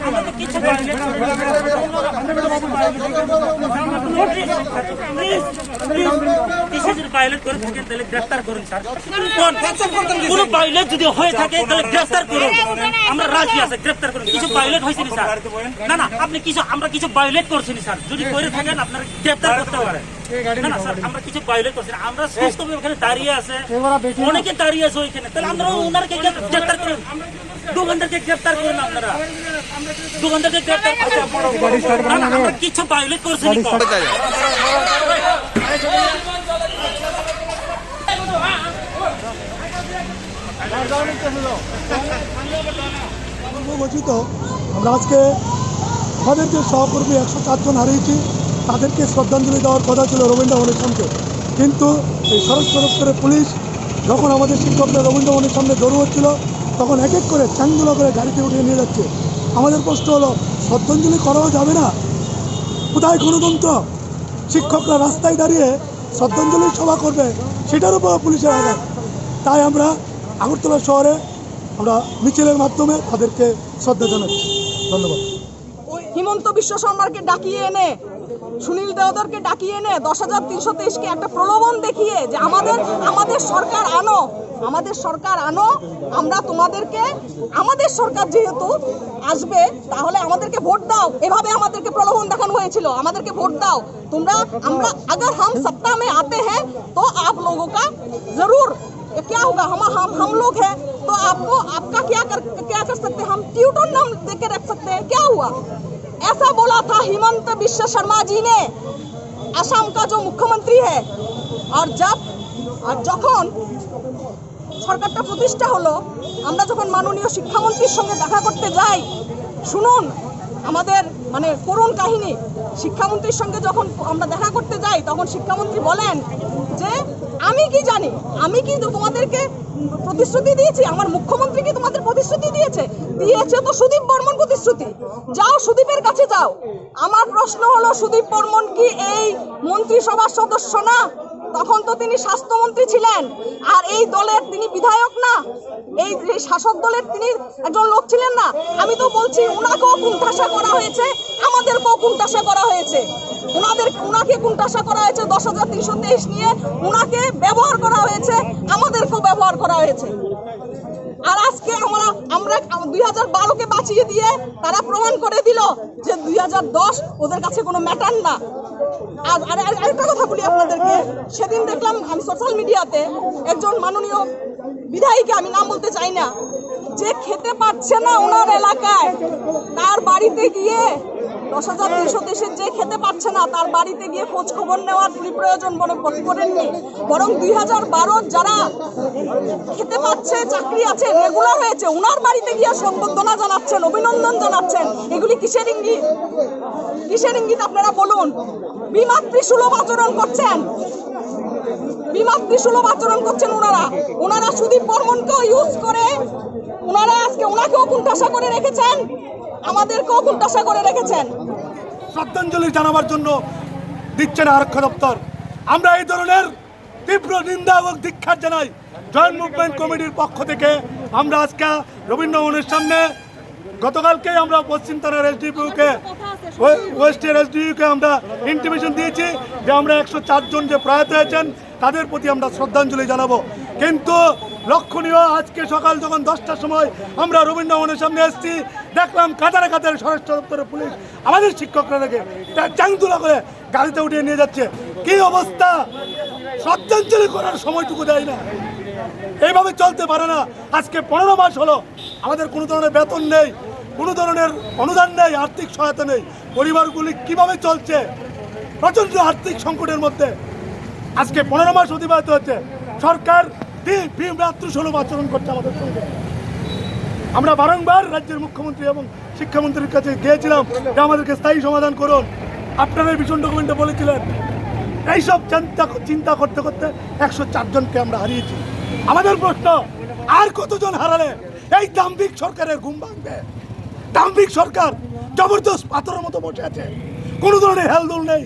আমরা তো কিছু পাইনি। Please, please, কিছু যদি violate করে থাকেন, তাহলে গ্রেফতার করুন, স্যার। কোন, কোনো violate যদি হয়ে থাকে, তাহলে গ্রেফতার করুন। আমরা রাজি আছে, গ্রেফতার করুন। কিছু violate হয়েছে নি, স্যার? না, না, আপনি কিছু, আমরা কিছু violate করছি নি, স্যার। যদি করে থাকেন, আপনারা গ্রেফতার করতে পারেন। না, না, স্যার, আমরা কিছু violate করছি না। আমরা সুস্থভাবে এখানে দাঁড়িয়ে আছে, অনেকে দাঁড়িয়ে আছে ওইখানে। তাহলে আমরা ওনারকে গ্রেফ-, গ্রেফতার করুন। দোকানদারকে গ্রেফতার করুন আপনারা। দোকানদারকে গ্রেফতার করুন। না, না, আমরা কিছু violate করছি নি। ঘোষিত, আমরা আজকে আমাদের যে সহকর্মী একশো চার জন হারিয়েছি, তাদেরকে শ্রদ্ধাঞ্জলি দেওয়ার কথা ছিল রবীন্দ্র ভবনের সামনে, কিন্তু এই স্বরাষ্ট্র দপ্তরের পুলিশ যখন আমাদের শিক্ষকরা রবীন্দ্র ভবনের সামনে জড়ো হচ্ছিল, তখন এক এক করে চাংদুলা করে গাড়িতে উঠিয়ে নিয়ে যাচ্ছে। আমাদের প্রশ্ন হলো, শ্রদ্ধাঞ্জলি করাও যাবে না? কোথায় গণতন্ত্র? শিক্ষকরা রাস্তায় দাঁড়িয়ে শ্রদ্ধাঞ্জলি সভা করবে, সেটার উপর পুলিশের আঘাত। তাই আমরা আগরতলা শহরে আমরা মিছিলের মাধ্যমে তাদেরকে শ্রদ্ধা জানাচ্ছি। ধন্যবাদ। হিমন্ত বিশ্ব শর্মাকে ডাকিয়ে এনে, সুনীল দেওধরকে ডাকিয়ে এনে দশ হাজার তিনশো তেইশকে একটা প্রলোভন দেখিয়ে যে আমাদের, আমাদের সরকার আনো, আমাদের সরকার আনো, আমরা তোমাদেরকে, আমাদের সরকার যেহেতু আসবে, তাহলে আমাদেরকে ভোট দাও। এভাবে আমাদেরকে প্রলোভন দেখানো হয়েছিল, আমাদেরকে ভোট দাও তোমরা। আমরা, अगर हम सत्ता में आते हैं तो आप लोगों का जरूर, ये क्या होगा? हम, हम, हम लोग हैं, तो आपको, आपका क्या कर, क्या कर सकते हैं? हम ट्यूटर नाम दे के रख सकते हैं, क्या हुआ? ऐसा बोला था हिमंत बिश्व शर्मा जी ने, असम का जो मुख्यमंत्री है। और जब, और যখন সরকারটা প্রতিষ্ঠা হলো, আমরা যখন মাননীয় শিক্ষামন্ত্রীর সঙ্গে দেখা করতে যাই, শুনুন আমাদের, মানে, করুণ কাহিনী। শিক্ষামন্ত্রীর সঙ্গে যখন আমরা দেখা করতে যাই, তখন শিক্ষামন্ত্রী বলেন যে, "আমি কি জানি? আমি কি তোমাদেরকে প্রতিশ্রুতি দিয়েছি? আমার মুখ্যমন্ত্রী কি তোমাদের প্রতিশ্রুতি দিয়েছে? দিয়েছে তো সুদীপ বর্মন প্রতিশ্রুতি। যাও, সুদীপের কাছে যাও।" আমার প্রশ্ন হলো, সুদীপ বর্মন কি এই মন্ত্রিসভার সদস্য না? তখন তো তিনি স্বাস্থ্যমন্ত্রী ছিলেন, আর এই দলের তিনি বিধায়ক না, এই যে শাসক দলের তিনি একজন লোক ছিলেন না? আমি তো বলছি, ওনাকেও কুণ্ঠাসা করা হয়েছে, আমাদেরকেও কুণ্ঠাসা করা হয়েছে। ওনাদের, ওনাকে কুণ্ঠাসা করা হয়েছে দশ হাজার তিনশো তেইশ নিয়ে, ওনাকে ব্যবহার করা হয়েছে, আমাদেরকেও ব্যবহার করা হয়েছে। আর আজকে আমরা, আমরা দুই হাজার বারোকে বাঁচিয়ে দিয়ে তারা প্রমাণ করে দিল যে দুই হাজার দশ ওদের কাছে কোনো ম্যাটার না। আর, আর, আর একটা কথা বলি আপনাদেরকে, সেদিন দেখলাম আমি সোশ্যাল মিডিয়াতে একজন মাননীয় বিধায়িকা, আমি নাম বলতে চাই না, যে খেতে পাচ্ছে না ওনার এলাকায়, তার বাড়িতে গিয়ে, দশ হাজার তিনশো তেইশের যে খেতে পাচ্ছে না, তার বাড়িতে গিয়ে খোঁজ খবর নেওয়ার তিনি প্রয়োজন মনে কর-, করেননি। বরং দুই হাজার বারো যারা খেতে পাচ্ছে, চাকরি আছে, রেগুলার হয়েছে, ওনার বাড়িতে গিয়ে সম্বর্ধনা জানাচ্ছেন, অভিনন্দন জানাচ্ছেন। এগুলি কিসের ইঙ্গিত? কিসের ইঙ্গিত আপনারা বলুন? বিমাতৃসুলভ আচরণ করছেন, বিমাতৃসুলভ আচরণ করছেন ওনারা। ওনারা সুদীপ বর্মনকেও ইউজ করে, ওনারা আজকে ওনাকেও কুণ্ঠাসা করে রেখেছেন, আমাদেরকেও কুণ্ঠাসা করে রেখেছেন। শ্রদ্ধাঞ্জলি জানাবার জন্য দিচ্ছে না আরক্ষা দপ্তর। আমরা এই ধরনের তীব্র নিন্দা এবং ধিক্কার জানাই। জয়েন্ট মুভমেন্ট কমিটির পক্ষ থেকে আমরা আজকে রবীন্দ্র ভবনের সামনে, গতকালকেই আমরা পশ্চিম থানার এসডিপিওকে, ওয়ে-, ওয়েস্টের এসডিপিওকে আমরা ইন্টিমেশন দিয়েছি যে আমরা একশো চার জন যে প্রয়াত হয়েছেন, তাদের প্রতি আমরা শ্রদ্ধাঞ্জলি জানাবো। কিন্তু লক্ষণীয়, আজকে সকাল যখন দশটার সময় আমরা রবীন্দ্র ভবনের সামনে এসেছি, দেখলাম কাতারে কাতারে স্বরাষ্ট্র দপ্তরের পুলিশ আমাদের শিক্ষকরা দেখে তা চাংদুলা করে গাড়িতে উঠিয়ে নিয়ে যাচ্ছে। কি অবস্থা! শ্রদ্ধাঞ্জলি করার সময়টুকু দেয় না। এইভাবে চলতে পারে না। আজকে পনেরো মাস হলো, আমাদের কোনো ধরনের বেতন নেই, কোনো ধরনের অনুদান নেই, আর্থিক সহায়তা নেই। পরিবারগুলি কিভাবে চলছে? প্রচণ্ড আর্থিক সংকটের মধ্যে আজকে পনেরো মাস অতিবাহিত হচ্ছে। সরকার বি-, বিমাতৃসুলভ আচরণ করছে আমাদের সঙ্গে। আমরা বারংবার রাজ্যের মুখ্যমন্ত্রী এবং শিক্ষামন্ত্রীর কাছে গিয়েছিলাম যে আমাদেরকে স্থায়ী সমাধান করুন। আপনারা এই ভিশন ডকুমেন্টে বলেছিলেন, এইসব চিন্তা চিন্তা করতে করতে একশো চার জনকে আমরা হারিয়েছি। আমাদের প্রশ্ন, আর কতজন হারালে এই দাম্ভিক সরকারের ঘুম ভাঙবে? দাম্ভিক সরকার জবরদস্ত পাথরের মতো বসে আছে, কোনো ধরনের হেলদোল নেই।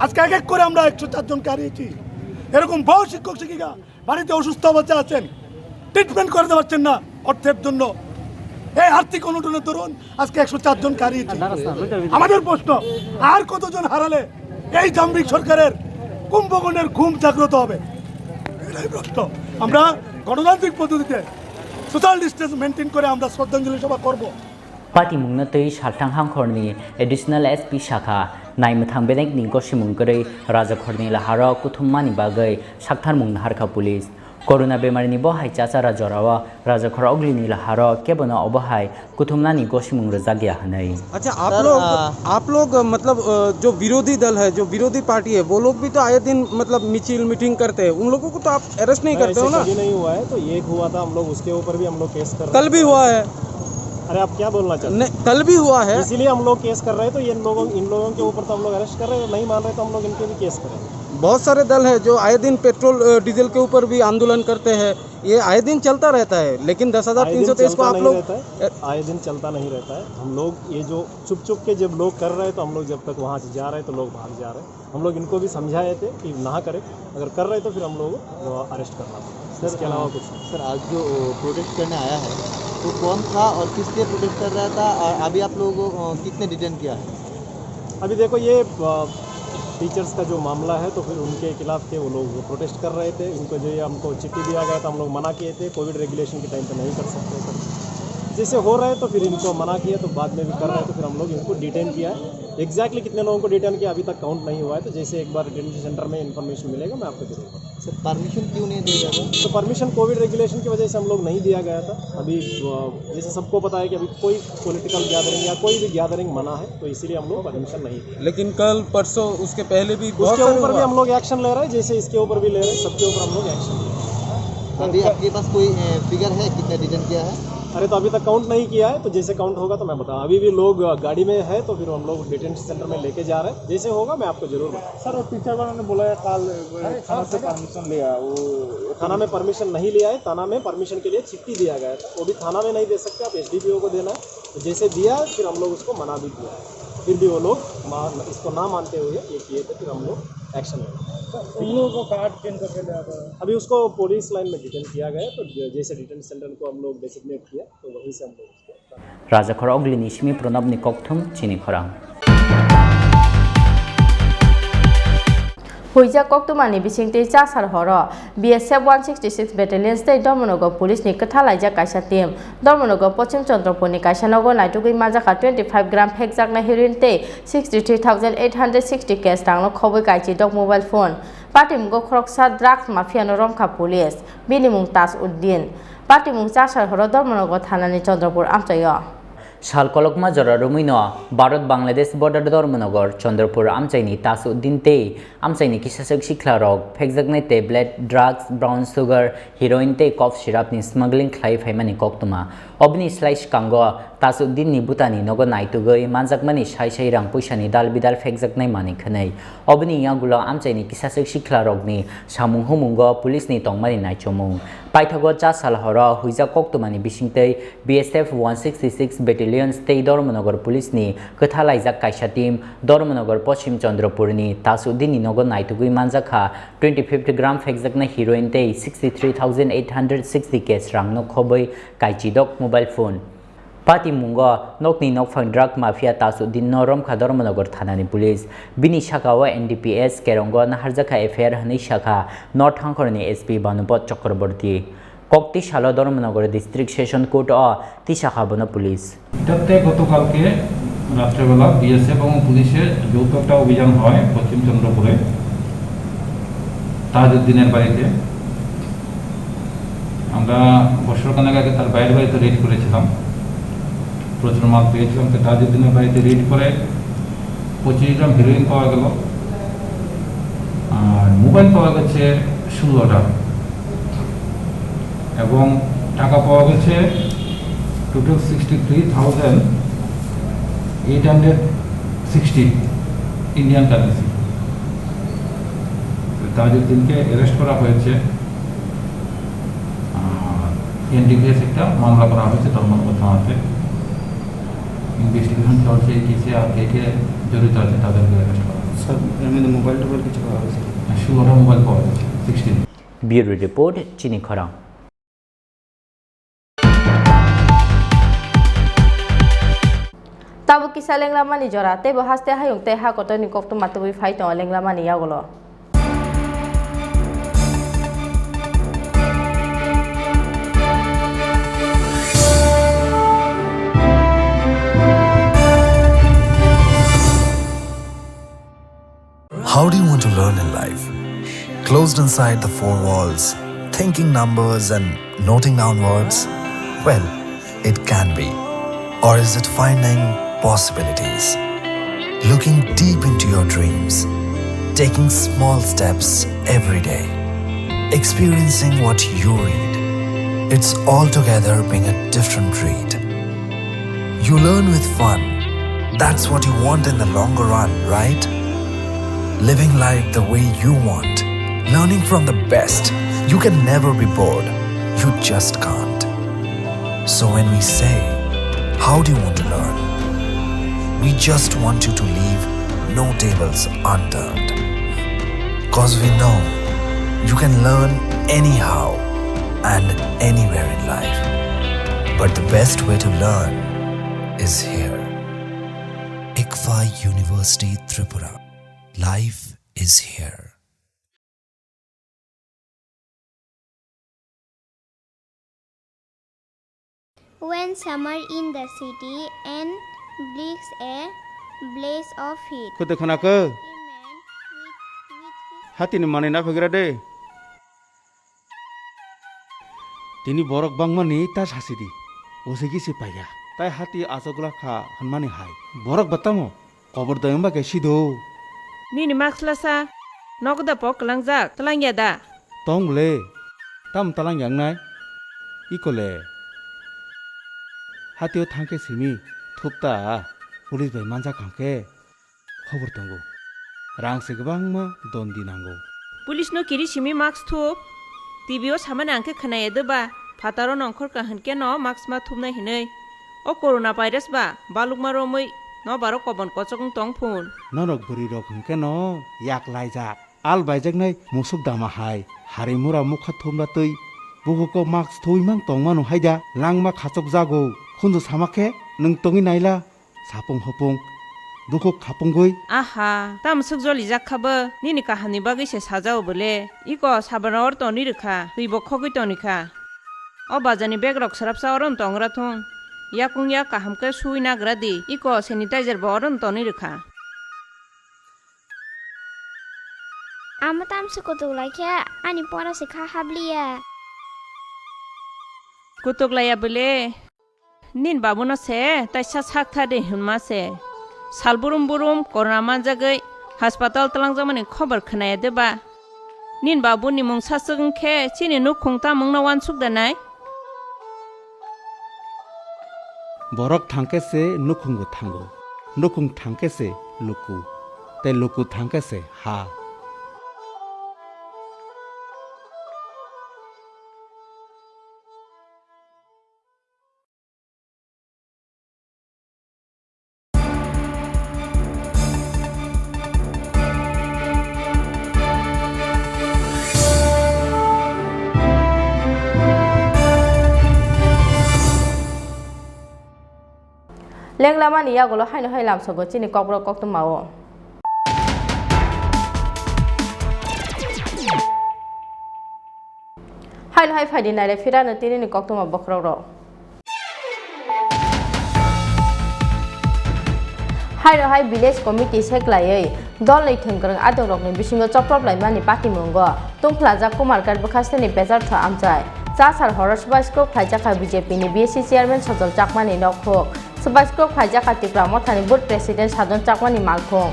আজকে এক এক করে আমরা একশো চার জনকে হারিয়েছি। এরকম বহু শিক্ষক শিক্ষিকা বাড়িতে অসুস্থ অবস্থায় আছেন, ট্রিটমেন্ট করাতে পারছেন না অর্থের জন্য। এই আর্থিক অনটনের দরুন আজকে একশো চার জনকে হারিয়েছি। আমাদের প্রশ্ন, আর কতজন হারালে এই দাম্ভিক সরকারের কুম্ভকর্ণের ঘুম জাগ্রত হবে? এটাই প্রশ্ন। আমরা গণতান্ত্রিক পদ্ধতিতে সোশ্যাল ডিস্টেন্স মেনটেন করে আমরা শ্রদ্ধাঞ্জলি সভা করব। Patimungno twi salthang hangkhorni Additional S P sakha, naimwthang bedekni gosimung kwrwi rajakhorni laharo kuthumnani bagwi saktharmung naharkha police. Corona bemarini bo hai chachara jorao rajakhor oglini laharo kebono obo hai kuthumnani gosimung rwjakya hwnwi. अच्छा, आप सर, लोग, आ, आप लोग, मतलब, अ, जो विरोधी दल है, जो विरोधी पार्टी है, वो लोग भी तो आए दिन, मतलब, मिचिल मीटिंग करते हैं, उन लोगों को तो आप अरेस्ट नहीं नहीं, करते ऐसे हो ना? कभी नहीं हुआ है। तो ये एक हुआ था, हम लोग उसके ऊपर भी हम लोग केस कर रहे कल भी हैं। हुआ है। अरे, आप क्या बोलना चाहते हैं? नहीं, कल भी हुआ है। इसीलिए हम लोग केस कर रहे हैं, तो ये लोगों, इन लोगों के ऊपर तो हम लोग अरेस्ट कर रहे हैं, नहीं मान रहे तो हम लोग इनके भी केस करेंगे। बहुत सारे दल हैं जो आए दिन पेट्रोल, अ, डीजल के ऊपर भी आंदोलन करते हैं, ये आए दिन चलता रहता है, लेकिन दस हज़ार तीन सौ तेईस को आप लोग, आए दिन चलता नहीं रहता है। आए दिन चलता नहीं रहता है। हम लोग ये जो चुप चुप के जब लोग कर रहे हैं, तो हम लोग जब तक वहाँ से जा रहे हैं, तो लोग भाग जा रहे हैं। हम लोग इनको भी समझाए थे कि ना करें, अगर कर रहे तो फिर हम लोग, अ, अरेस्ट करना पड़ेगा। सर, इसके अलावा अ, कुछ नहीं। सर, आज जो, अ, प्रोटेस्ट करने आया है, वो कौन था और किस लिए प्रोटेस्ट कर रहा था और अभी आप लोगों को, अ, किसने डिटेन किया है? अभी देखो, ये, अ, टीचर्स का जो मामला है, तो फिर उनके खिलाफ थे, वो लोग प्रोटेस्ट कर रहे थे। उनको जो ये हमको चिट्ठी दिया गया था, हम लोग मना किए थे, कोविड रेगुलेशन के टाइम पे नहीं कर सकते थे। जैसे हो रहे तो फिर इनको मना किया, तो बाद में भी कर रहे हैं, तो फिर हम लोग इनको डिटेन किया। एग्जैक्टली कितने लोगों को डिटेन किया, अभी तक काउंट नहीं हुआ है। तो जैसे एक बार डिटेंशन सेंटर में इन्फॉर्मेशन मिलेगा, मैं आपको जरूर बताऊँ। सर, परमिशन क्यों नहीं दिया गया? तो परमिशन कोविड रेगुलेशन की वजह से हम लोग नहीं दिया गया था। अभी, अ, जैसे सबको पता है कि अभी कोई पॉलिटिकल गैदरिंग या कोई भी गैदरिंग मना है, तो इसीलिए हम लोग परमिशन नहीं दिया। लेकिन कल, परसों, उसके पहले भी बहुत उसके सारे ऊपर भी हुआ। हम लोग एक्शन ले रहे हैं, जैसे इसके ऊपर भी ले रहे हैं, सबके ऊपर हम लोग एक्शन ले रहे हैं। अभी आपके पास कोई, अ, फिगर है, कितना डिटेन किया है? अरे, तो अभी तक काउंट नहीं किया है, तो जैसे काउंट होगा तो मैं बताऊँ। अभी भी लोग, अ, गाड़ी में है, तो फिर हम लोग डिटेंशन सेंटर में लेके जा रहे हैं। जैसे होगा, मैं आपको जरूर बताऊँ। सर, वो टीचर वालों ने बोला है, कल, अ, थाना से परमिशन लिया, वो थाना में परमिशन नहीं लिया है, थाना में परमिशन के लिए चिट्ठी दिया गया था, वो भी थाना में नहीं दे सकते, आप एसडीपीओ को देना है। तो जैसे दिया, फिर हम लोग उसको मना भी किया है, फिर भी वो लोग मा-, इसको ना मानते हुए ये किए थे, फिर हम लोग एक्शन लेंगे। सर, उन लोगों को कहाँ डिटेन करके ले आ रहे हैं? अभी उसको पुलिस लाइन में डिटेन किया गया है, तो ज-, जैसे डिटेन सेंटर को हम लोग डेजिग्नेट किया, तो वहीं से हम लोग उसको Rajakhor Oglini simi Pranabni kokthum chini khorang. Huijak koktwmani bisingtwi chasar horo B S F one sixty six Battalion tei Dharmanagar Police ni kwthalaijak kaisa team. Dharmanagar Poschim Chandrapur ni kaisa nogo naitugwi manjakha twenty five gram phekjaknai heroin tei sixty three thousand eight hundred sixty cash rangno khobwi kaichidok mobile phone. Patimungo khoroksa drugs mafia no romkha police. Bini mung Taj Uddin. Patimung chasar horo Dharmanagar thanani Chandrapur amchaio. Sal kolokma jora romwino Bharat Bangladesh border Dharmanagar Chandrapur amchaini Taj Uddin tei amchaini kisaswk sikla rok phekjaknai tablet, drugs, brown sugar, heroin tei cough syrup ni smuggling khlai phaimani koktwma. Obini slai swkango Taj Uddin ni bwtani nogo naitugwi manjakmani sai sai rang puisani dal bidal phekjaknai manwi khwnwi. Obini yagulo amchaini kisaswk sikla rokni samung humungo police ni tongmani naichomung. Paithago cha sal horo huijak koktwmani bisingtwi B S F one sixty six Battalions tei Dharmanagar Police ni kwthalaijak kaisa team Dharmanagar Poschim Chandrapur ni Taj Uddin ni nogo naitugwi manjakha twenty fifth gram phekjaknai heroin tei sixty three thousand eight hundred sixty cash rangno khobwi kaichidok mobile phone. Patimungo nokni nokphang drug mafia Taj Uddin no romkha Dharmanagar thanani police. Bini sakao N D P S kerongo naharjakha F I R hwnwi sakha North Hangkhorni S P Bhanupad Chakraborty. Kokti salo Dharmanagar District Session Court o tisakha bono police. এটাতে গতকালকে রাত্রেবেলা বিএসএফ এবং পুলিশের যৌথ একটা অভিযান হয় পশ্চিম চন্দ্রপুরে। তাজউদ্দিনের বাড়িতে আমরা বছরখানেক আগে তার ভাইয়ের বাড়িতে রেড করেছিলাম, প্রচুর মাল পেয়েছিলাম। তো তাজউদ্দিনের বাড়িতে রেড করে পঁচিশ গ্রাম হিরোইন পাওয়া গেল, আর মোবাইল পাওয়া গেছে ষোলোটা, এবং টাকা পাওয়া গেছে total sixty three thousand eight hundred sixty Indian currency. তাজউদ্দিনকে অ্যারেস্ট করা হয়েছে। আর এনডিপিএস একটা মামলা করা হয়েছে ধর্মনগর থানাতে। ইনভেস্টিগেশন চলছে এই কেসে, আর কে কে জড়িত আছে তাদেরকে অ্যারেস্ট করা হয়েছে। স্যার, এর মধ্যে মোবাইল টোবাইল কিছু পাওয়া গেছে? ষোলোটা মোবাইল পাওয়া গেছে, sixteen. Bureau report, Chini Khorang. Tabuk kisa lenglamani jora, teibo haste hayung tei ha kotorni koktwma tubui phai tongo lenglamani yagulo. How do you want to learn in life? Closed inside the four walls, thinking numbers and noting down words? Well, it can be. Or is it finding possibilities? Looking deep into your dreams, taking small steps every day, experiencing what you read. It's altogether being a different breed. You learn with fun. That's what you want in the longer run, right? Living life the way you want. Learning from the best. You can never be bored. You just can't. So when we say, "How do you want to learn?" We just want you to leave no tables unturned. 'Cause we know you can learn anyhow and anywhere in life. But the best way to learn is here. ICFAI University Tripura. Life is here. When summer in the city and brings a blaze of heat. Khwtwi khwnakhe. A man with, with his Hatini manwi naphigra de. Tini borok bangmani ta sasidi. Usigi se paiya. Tai hati achukla kha hwnmani hai. Borok ba tamo? Kobor dayung ba khe sido. Nini mask lasa, nogo da pok kwlangjak, twlangya da? Tong le, tam twlangya wngnai? Iko le. Hatio thangkhe simi, thupta, police bai manjak hangkhe, khobor tongo. Rang se kwbangma dondi nango. Police no kiri simi mask thup, T V o samani ang khe khwnaya de ba, phataro nongkhor ka hwn khe no mask ma thupnai hinwi. O corona virus ba balukma romwi nobaro kobon kochok wng tong phun. Norok bwrwi rok hwn khe no yak laijak. Al baijaknai musuk dama hai, hari mura mukha thumra twi, bukuko mask thuwi mang tong mano hai da, langma khachok jago, khunju sama khe nwng tongwi naila. Sapung hopung, bukhuk khapungwi. Aha, tamo swk jolijak kha bo, nini kahamni bagwi se sajao bole. Iko sabano oro toni rwkha, twi bo khogwi toni kha. O bazani bag rok swrapsa oro no tongra thung. Yakung yak kaham khe suwi nagra di, iko sanitizer bo oro no toni rwkha. Amo tamse kutuk lai khe ani pora se kha habliya. Kutuk laiya bole. Nin babuno se taisa sak tha de hwnma se. Sal burum burum corona manjagwi hospital twlangjakmani khobor khwnaya de ba? Nin babuni mung saswk wng khe chini nukhung tamungno uansuk da nai? Borok thang khe se nukhungbo thango, nukhung thang khe se luku, tei luku thang khe se ha. Lenglamani yagulo haino hai lamsogo chini kokborok koktwmao. Haino hai phaidi naire phirano tinini koktwma bokhorok rok. Haino hai village committee seklaiwi dolni thwngkwrwng adongrokni bisingo choprop laimani patimungo tungphlajak Kumarghat bwkhasteni Bejartho amchai. Chasar horo swbai skrok khlaijak kha B J P ni B S C chairman Sojol Chakmani nokhuk. Swbai skrok khlaijak kha Tipra Mothani booth president Sadon Chakmani malkhung.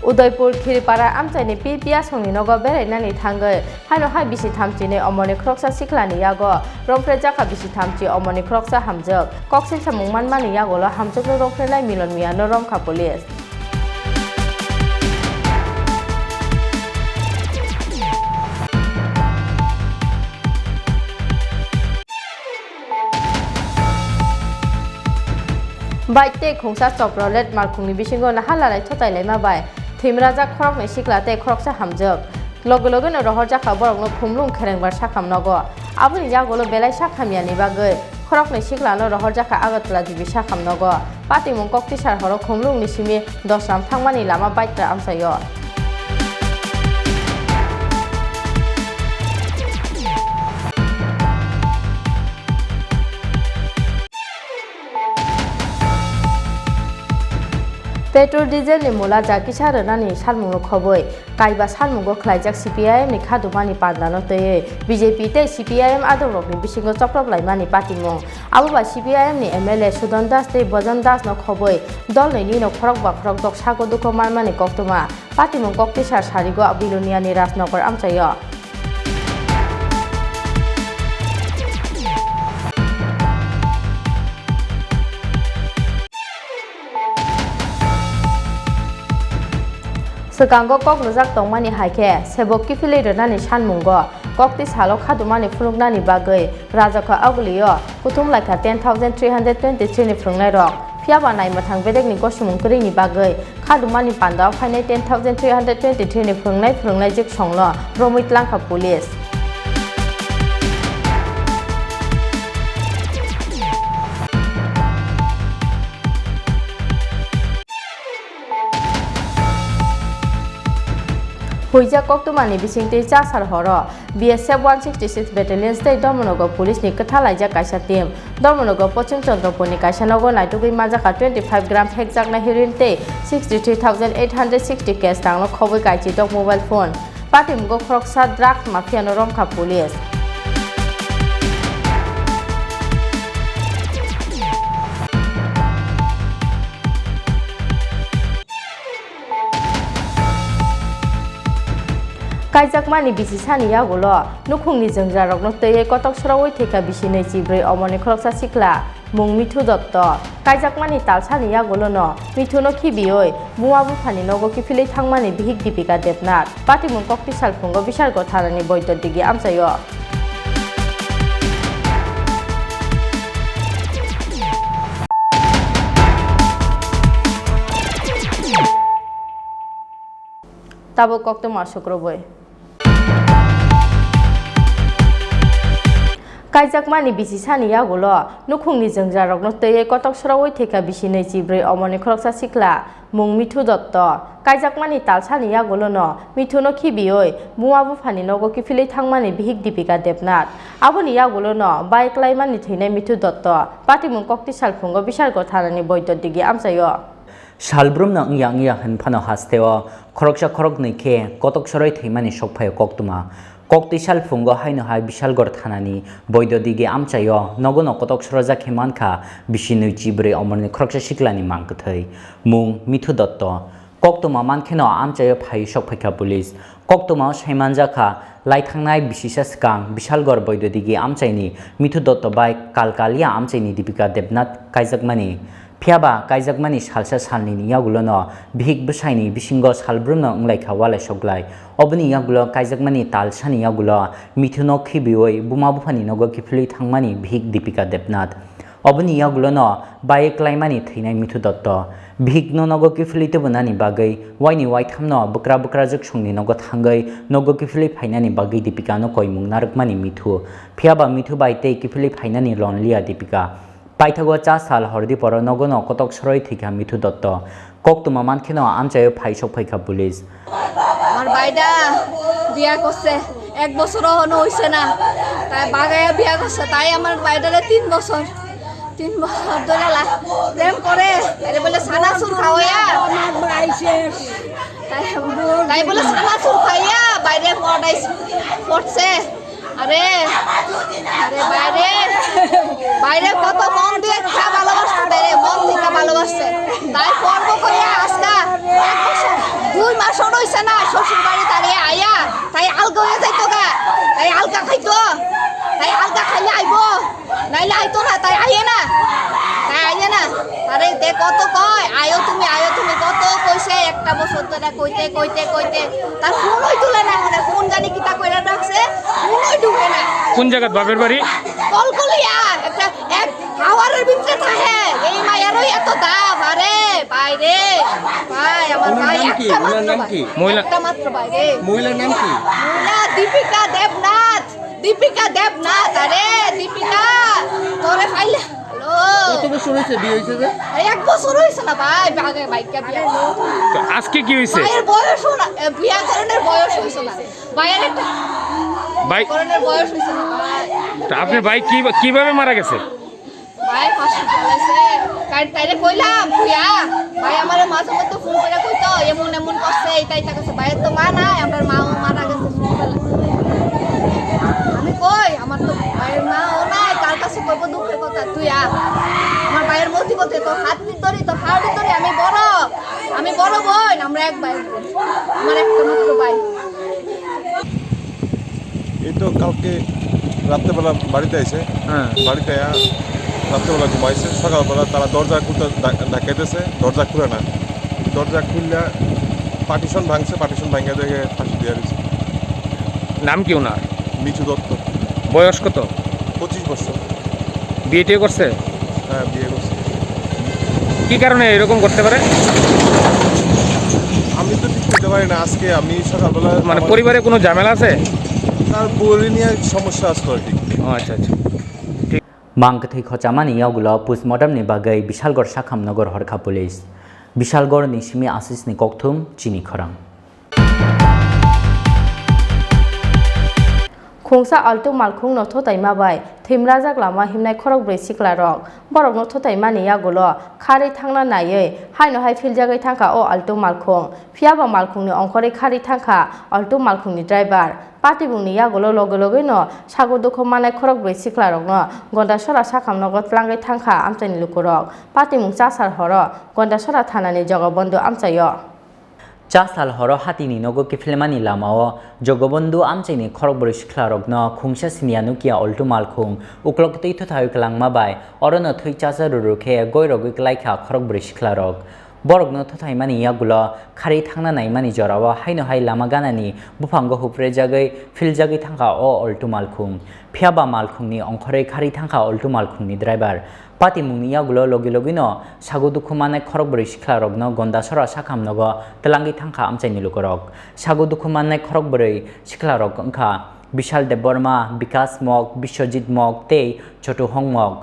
Udaipur Khiripara amchaini P P asongni nogo berainani thangwi haino hai bisi thamchinwi omorni khoroksa siklani yago romphre jakha bisi thamchi omorni khoroksa hamjwk. Koksil samung manmani yagulo hamjwkno romphrenai Milon Miyano romkha police. Bike tei khungsa Chevrolet malkhungni bisingo naha lalai thotai laima bai thwimrajak khoroknwi sikla tei khoroksa hamjwk. Loge logeno rohorjakha borokno khumlung kherengbar sakham nogo. Aboni yagulo belai sak hamyani bagwi khoroknwi siklano rohorjakha Agartala G B sakham nogo. Patimung koktisar horo khumlungni simi Dosram thangmani lama bike amchaio. Petrol diesel ni mula ja kisa rwnani salmungno khobwi kaiba salmungo khlaijak C P I M ni khadumani pandano twiwi B J P tei C P I M adongrokni bisingo choprok laimani patimung. Abo bai C P I M ni M L A Sudan Das tei Bojan Das no khobwi dolnwini no khorok ba khorok dok sago dukho manmani koktwma. Patimung koktisar sarigo Bilonia ni Rajnagar amchaio. Swkango kok rwjak tongmani hai khe, sebok kiphilwi rwnani sanmungo kokti salo khadumani phunuknani bagwi Rajakha Augulio kuthum laikha ten thousand three hundred twenty-three ni phwrwngnairok. Phiya ba naimwthang bedekni gosimung kwrwini bagwi khadumani pandao phainai ten thousand three hundred twenty-three ni phwrwngnai phwrwngnaijwk songno romwi tlangkha police. Huijak koktwmani bisingtwi chasar horo B S F one sixty-six Battalions tei Dharmanagar Police ni kwthalaijak kaisa team Dharmanagar Poschim Chandrapurni kaisa nogo naitugwi manjakha twenty-five gram phekjaknai heroin tei sixty-three thousand eight hundred sixty cash rangno khobwi kaichidok mobile phone. Patimgo khoroksa drug mafia no romkha police. Kaijakmani bisi sani yagulo nukhungni jwngjarokno twiwi kotok sorowi thwikha bisi nwi chibrwi omorni khoroksa sikla. Mung Mithu Dotto. Kaijakmani talsani yagulono Mithuno khibiwi buma buphani nogo kiphilwi thangmani bihik Dipika Debnath. Patimung kokti salphungo Bishargo thanani boido digi amchaio. Tabuk koktwma sukrubwi. Kaijakmani bisi sani yagulo nukhungni jwngjarokno twiwi kotok sorowi thwikha bisi nwi chibrwi omorni khoroksa sikla mung Mithu Dotto. Kaijakmani talsani yagulono Mithuno khibiwi buma buphani nogo kiphilwi thangmani bihik Dipika Debnath. Aboni yagulono bai klaimani thwinai Mithu Dotto patimung kokti salphungo Bishargo thanani boido digi amchaio. Salbrumno wngya wngya hwn phano hasteo khoroksa khoroknwi khe kotok soroi thwimani sok phaio koktwma. Koktwi salphungo haino hai Bishalgor thanani boido digi amchaio nogono kotok sorojak khe mankha bisi nwi chibrwi omorni khoroksa siklani mang kwthwi mung Mithu Dotto. Koktwma mankheno amchaio phaiwi sok phaikha police. Koktwmao saimanjakha, laithangnai bisisa swkang Bishalgor boido digi amchaini Mithu Dotto bai Kalkalia amchaini Dipika Debnath kaijakmani. Phiyaba kaijakmani salsa salnini yagulono bihik bwsaini bisingo salbrumno wnglaikha walai soklai. Oboni yagulo kaijakmani talsani yagulo Mithuno khibiwi buma buphani nogo kiphilwi thangmani bihik Dipika Debnath. Oboni yagulono bai klaimani thwinai Mithu Dotto. Bihikno nogo kiphilwi tubunani bagwi waini waithamno bwkra bwkrajwk songni nogo thangwi nogo kiphilwi phainani bagwi Dipikano koimung narwkmani Mithu. Phiyaba Mithu bai tei kiphilwi phainani lonliya Dipika. Paithago cha sal hordi poro nogono kotok soroi thwikha Mithu Dotto. Koktwma mankheno amchaio phai sok phaikha police. আমার ভাইটা বিয়া করছে, এক বছরও হনো হইছে না, তাই বাগাইয়া বিয়া করছে, তাই আমার ভাইটারে তিন বছর, তিন বছর ধরে লা-, প্রেম করে, আরে বলে সানাসুর খাওয়াইয়া, তাই, তাই বলে সানাসুর খাইয়া বাইরে পড়াইছে, পড়ছে। আরে, আরে বাইরে, বাইরে কত মন দিয়ে খা ভালোবাসছে, বাইরে মন থেকে ভালোবাসছে। তাই পর্ব করে আজকে এক বছর, দুই Soro isana, শ্বশুর বাড়ি তারে আয়া, তাই আলগা হয়ে যাইতো গা, তাই আলগা খাইতো, তাই আলগা খাইলে আইবো, নাইলে আইতো না, তাই আইয়ে না, তাই আইয়ে না। আরে দে কত কয়, "আয়ো তুমি, আয়ো তুমি", কত কইছে, একটা বছর ধরে কইতে, কইতে, কইতে, তার ফোনই তুলে না, মানে ফোন জানি কিতা কইরা রাখছে, ফোনই ঢুকে না। কোন জায়গাত বাপের বাড়ি? কলকলিয়া, একটা এক হাওয়ারের ভিতরে থাকে, এই মায়েরও এত দাম, আরে ভাই রে, ভাই, আমার ওনার ভাই, নাম কি? একটা ওনার মাত্র নাম ভাই, কি? মহিলা একটা মাত্র ভাই রে। মহিলার নাম কি? মহিলা দীপিকা দেবনাথ। দীপিকা দেবনাথ, আরে দীপিকা, তোরে পাইলে। হ্যালো। কত বছর হয়েছে বিয়ে হয়েছে যে? আরে এক বছর হয়েছে না ভাই, আগে বাইকটা বিয়া। তো আজকে কি হয়েছে? ভাইয়ের বয়স হলো না, এ, বিয়া করানোর বয়স হয়েছে না। ভাইয়ের একটা ভাই করানোর বয়স হয়েছে না ভাই। তো আপনার ভাই কি, কিভাবে মারা গেছে? ভাই হসপিটাল আছে, কার তাইরে কইলাম, "তুই আ।" ভাই আমারে মাঝে মধ্যে ফোন করে কইতো, "এমন এমন করছে, এটা এটা করছে।" ভাইয়ের তো মা নাই, আমার মাও মারা গেছে ছোটবেলা। আমি কই, "আমার তো ভাইয়ের মাও নাই, কার কাছে কইবো দুঃখের কথা, তুই আ।" আমার ভাইয়ের মতি মতে তো হাত ধরি, তো ফাড়ি ধরি, আমি বড়, আমি বড় বোন, আমরা এক ভাই বোন। আমার একটা মাত্র ভাই। এই তো কালকে রাত্রেবেলা বাড়িতে আইছে। হ্যাঁ। বাড়িতে আয়া রাত্রেবেলা ঘুমাইছে। সকালবেলা তারা দরজা খুলতে ডা-, ডাকাইতেছে, দরজা খুলে না। দরজা খুললে পার্টিশন ভাঙছে, পার্টিশন ভাঙিয়া দেখে ফাঁসি দিয়া দিছে। নাম কি ওনার? মিঠু দত্ত। বয়স কত? পঁচিশ বছর। বিয়ে টিয়ে করছে? হ্যাঁ, বিয়ে করছে। কি কারণে এরকম করতে পারে? আমি তো ঠিক করতে পারি না। আজকে আমি সকালবেলা মানে আমার পরিবারে কোনো ঝামেলা আছে? তার বউরে নিয়ে সমস্যা আসতো আর কি। ও আচ্ছা, আচ্ছা। Mangkwthwi khochamani yagulo postmortem ni bagwi Bishalgor sakhamno gor horkha police. Bishalgor ni simi Ashish ni kokthum chini khorang. Khungsa Alto malkhungno thotaima bai thwimrajak lama himnai khorokbrwi siklarok. Borokno thotaimani yagulo kharwi thangna naiwi haino hai philjagwi thangkha o Alto malkhung. Phiyaba malkhungni ongkhorwi kharwi thangkha Alto malkhungni driver. Patibungni yagulo logi logino sago dukhu manai khorokbrwi siklarokno Gondasora sakhamnogo tlangwi thangkha amchaini lukurok. Patimung chasar horo Gondasora thanani Jogobondhu amchaio. Chasal horo hatini nogo kiphilmani lamao Jogobondhu amchaini khorokbrwi siklarokno khungsa siniya nukya Alto malkhung uklok twi thuthawi kwlangma bai orono thwi chasa ruru khe goirogwi klaikha khorokbrwi siklarok. Borokno thuthaimani yagulo kharwi thangna naimani jorao haino hai lama ganani buphango huprejagwi philjagwi thangkha o Alto malkhung. Phiyaba malkhungni ongkhorwi kharwi thangkha Alto malkhungni driver. Patimungni yagulo logi logino sago dukhu manai khorokbrwi siklarokno Gondasora sakhamnogo twlangwi thangkha amchaini lukurok. Sago dukhu manai khorokbrwi siklarok wngkha Bishal Debbarma, Bikas Mok, Biswajit Mok tei Chotu Hong Mok.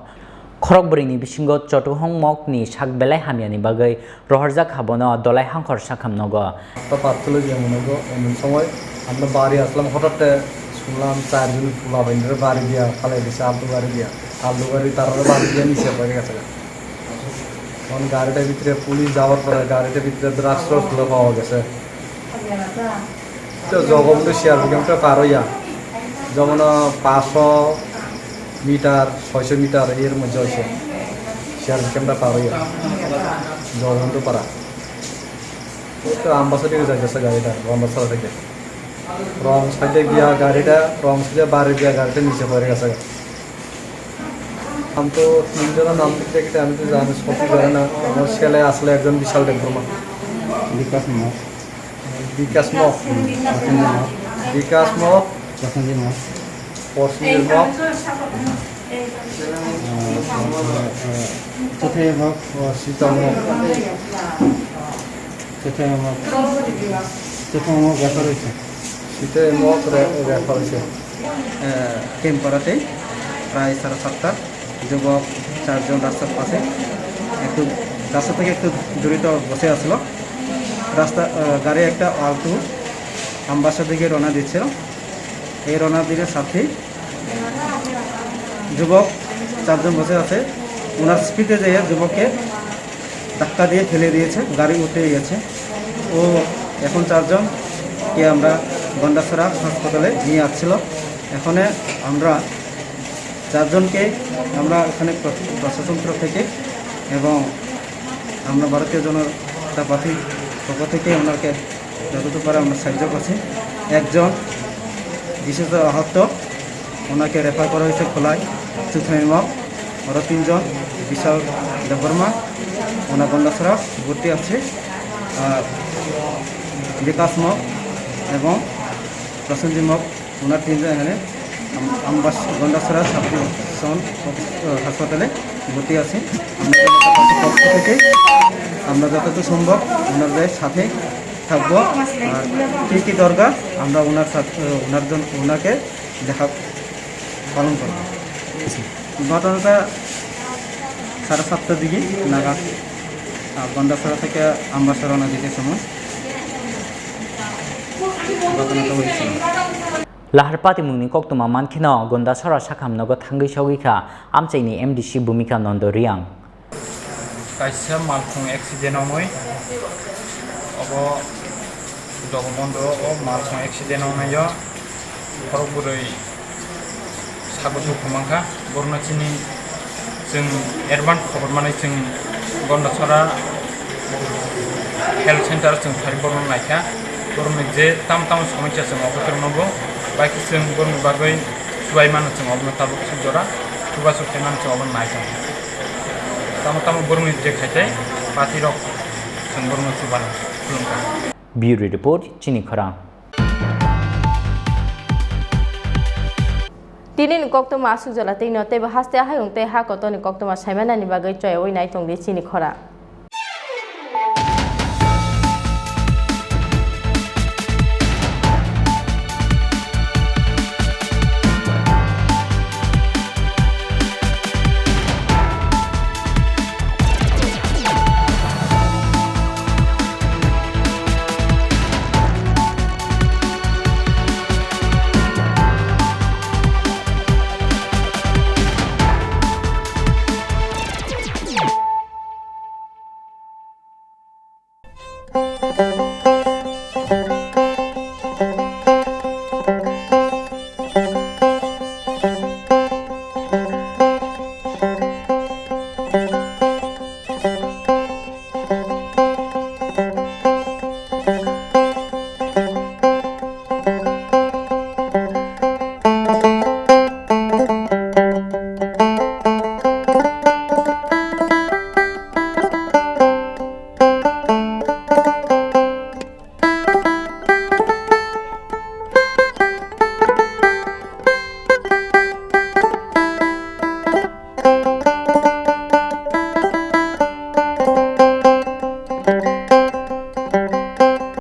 Khorokbrwini bisingo Chotu Hong Mokni sak belai hamyani bagwi rohorjak habono Dolai Hangkhor sakhamnogo. তো পাঁচ কিলো যে মনে হলো, এমন সময় আমরা বাড়ি আসলাম, হঠাৎ শুনলাম চারজন পোলা বাইনরে বাড়ি দিয়া ফালাই দিছে, আলতু গাড়ি দিয়া, আলতু গাড়ি তারা বাড়ি দিয়া নিচে পড়ে গেছে। এখন গাড়িটার ভিতরে পুলিশ যাওয়ার পরে গাড়িটার ভিতরে ড্রাগস ট্রাগস গুলো পাওয়া গেছে। তো জগবন্ধু শিয়ালপুর ক্যাম্পটা পার হইয়া যেমন পাঁচশো মিটার, ছয়শো মিটার এর মধ্যে হয়েছে শিয়ালপুর ক্যাম্পটা পার হইয়া জগবন্ধু পাড়া। এই তো আমবাসা থেকে যাইতেছে গাড়িটা, আমবাসা থেকে। রং সাইডে গিয়া গাড়িটা, রং সাইডে বাড়ি গিয়া গাড়িটা নিচে পড়ে গেছে। আমি তো তিনজনের নাম লিখতে লিখতে আমি তো জানি, সত্যি জানি না। আমার ছেলে আসলে একজন বিশাল দেববর্মা। বিকাশ মগ। বিকাশ মগ। হুম, প্রসেনজিৎ মগ। বিকাশ মগ। প্রসেনজিৎ মগ। প্রসেনজিৎ মগ। আহ, আহ, আহ, চৌথাই মগ। ও, সীতা মগ। চৌথাই মগ। চৌথাই মগ ব্যাপার হয়েছে। সীতা মগ রে-, ব্যাপার হয়েছে। আহ, ক্যাম্প পাড়াতেই প্রায় সাড়ে সাতটার যুবক চারজন রাস্তার পাশে একটু, রাস্তা থেকে একটু দূরিত বসে আসলো। রাস্তা, আহ, গাড়ি একটা আলটু আমবাসা দিকে রওনা দিচ্ছিল। এই রওনা দিকে সাথে যুবক চারজন বসে আছে, ওনার স্পিডে যেয়ে যুবককে ধাক্কা দিয়ে ফেলে দিয়েছে, গাড়ি উল্টে গেছে। ও এখন চারজনকে আমরা গন্ডাছড়া হাসপাতালে নিয়ে আসছিল। এখানে আমরা চারজনকে আমরা এখানে প্র-, প্রশাসন তরফ থেকে এবং আমরা ভারতীয় জনতা পার্টির পক্ষ থেকে ওনাকে যতদূর পারে আমরা সাহায্য করছি। একজন বিশেষ আহত, ওনাকে রেফার করা হয়েছে খোলায়, চুথাইমগ। আরও তিনজন, বিশাল দেববর্মা, ওনার গন্ডাছড়া ভর্তি আছে। আর বিকাশ মগ এবং প্রসেনজিৎ মগ, ওনার তিনজন এখানে আম-, আমবাস গন্ডাছড়া সাব ডিভিশন হাসপাতালে ভর্তি আছে। আমরা জনতার পক্ষ থেকে আমরা যতটুকু সম্ভব ওনাদের সাথে থাকবো। আর কী কী দরকার আমরা ওনার সাথে, ওনার জন্য, ওনাকে দেখা পালন করবো। ঘটনাটা সাড়ে সাতটার দিকে নাগাদ, আহ, গন্ডাছড়া থেকে আমবাসা রওনা দিতে সময় ঘটনাটা হয়েছিল। Lahar patimungni koktwma mankheno Gondasorra sakhamnogo thangwi sogwi kha amchaini M D C Bhumika Nondo Reang. Kaisa malkhung accident wngwi, obo Dogomondro o malkhung accident wngnaio khorok bwrwi sago dukhu mankha. Borokno chini chwng advance khobor manwi chwng Gondasorra health center chwng phai borokno naikha. Borokni je tamo tamo somosya chwng obo tongnogo, bai khe chwng borokni bagwi chubai mano chwng obono tabuk suk jora chubachu khe mano chwng obono nai tongo. Tamo tamo borokni je khai tei party rok chwng borokno chubano khulumkha. Bureau Report, Chini Khorang. Tini ni koktwma aswk jora twi no teibo haste hayung tei ha kotor ni koktwma saimanani bagwi choyawi nai tongdi Chini Khorang.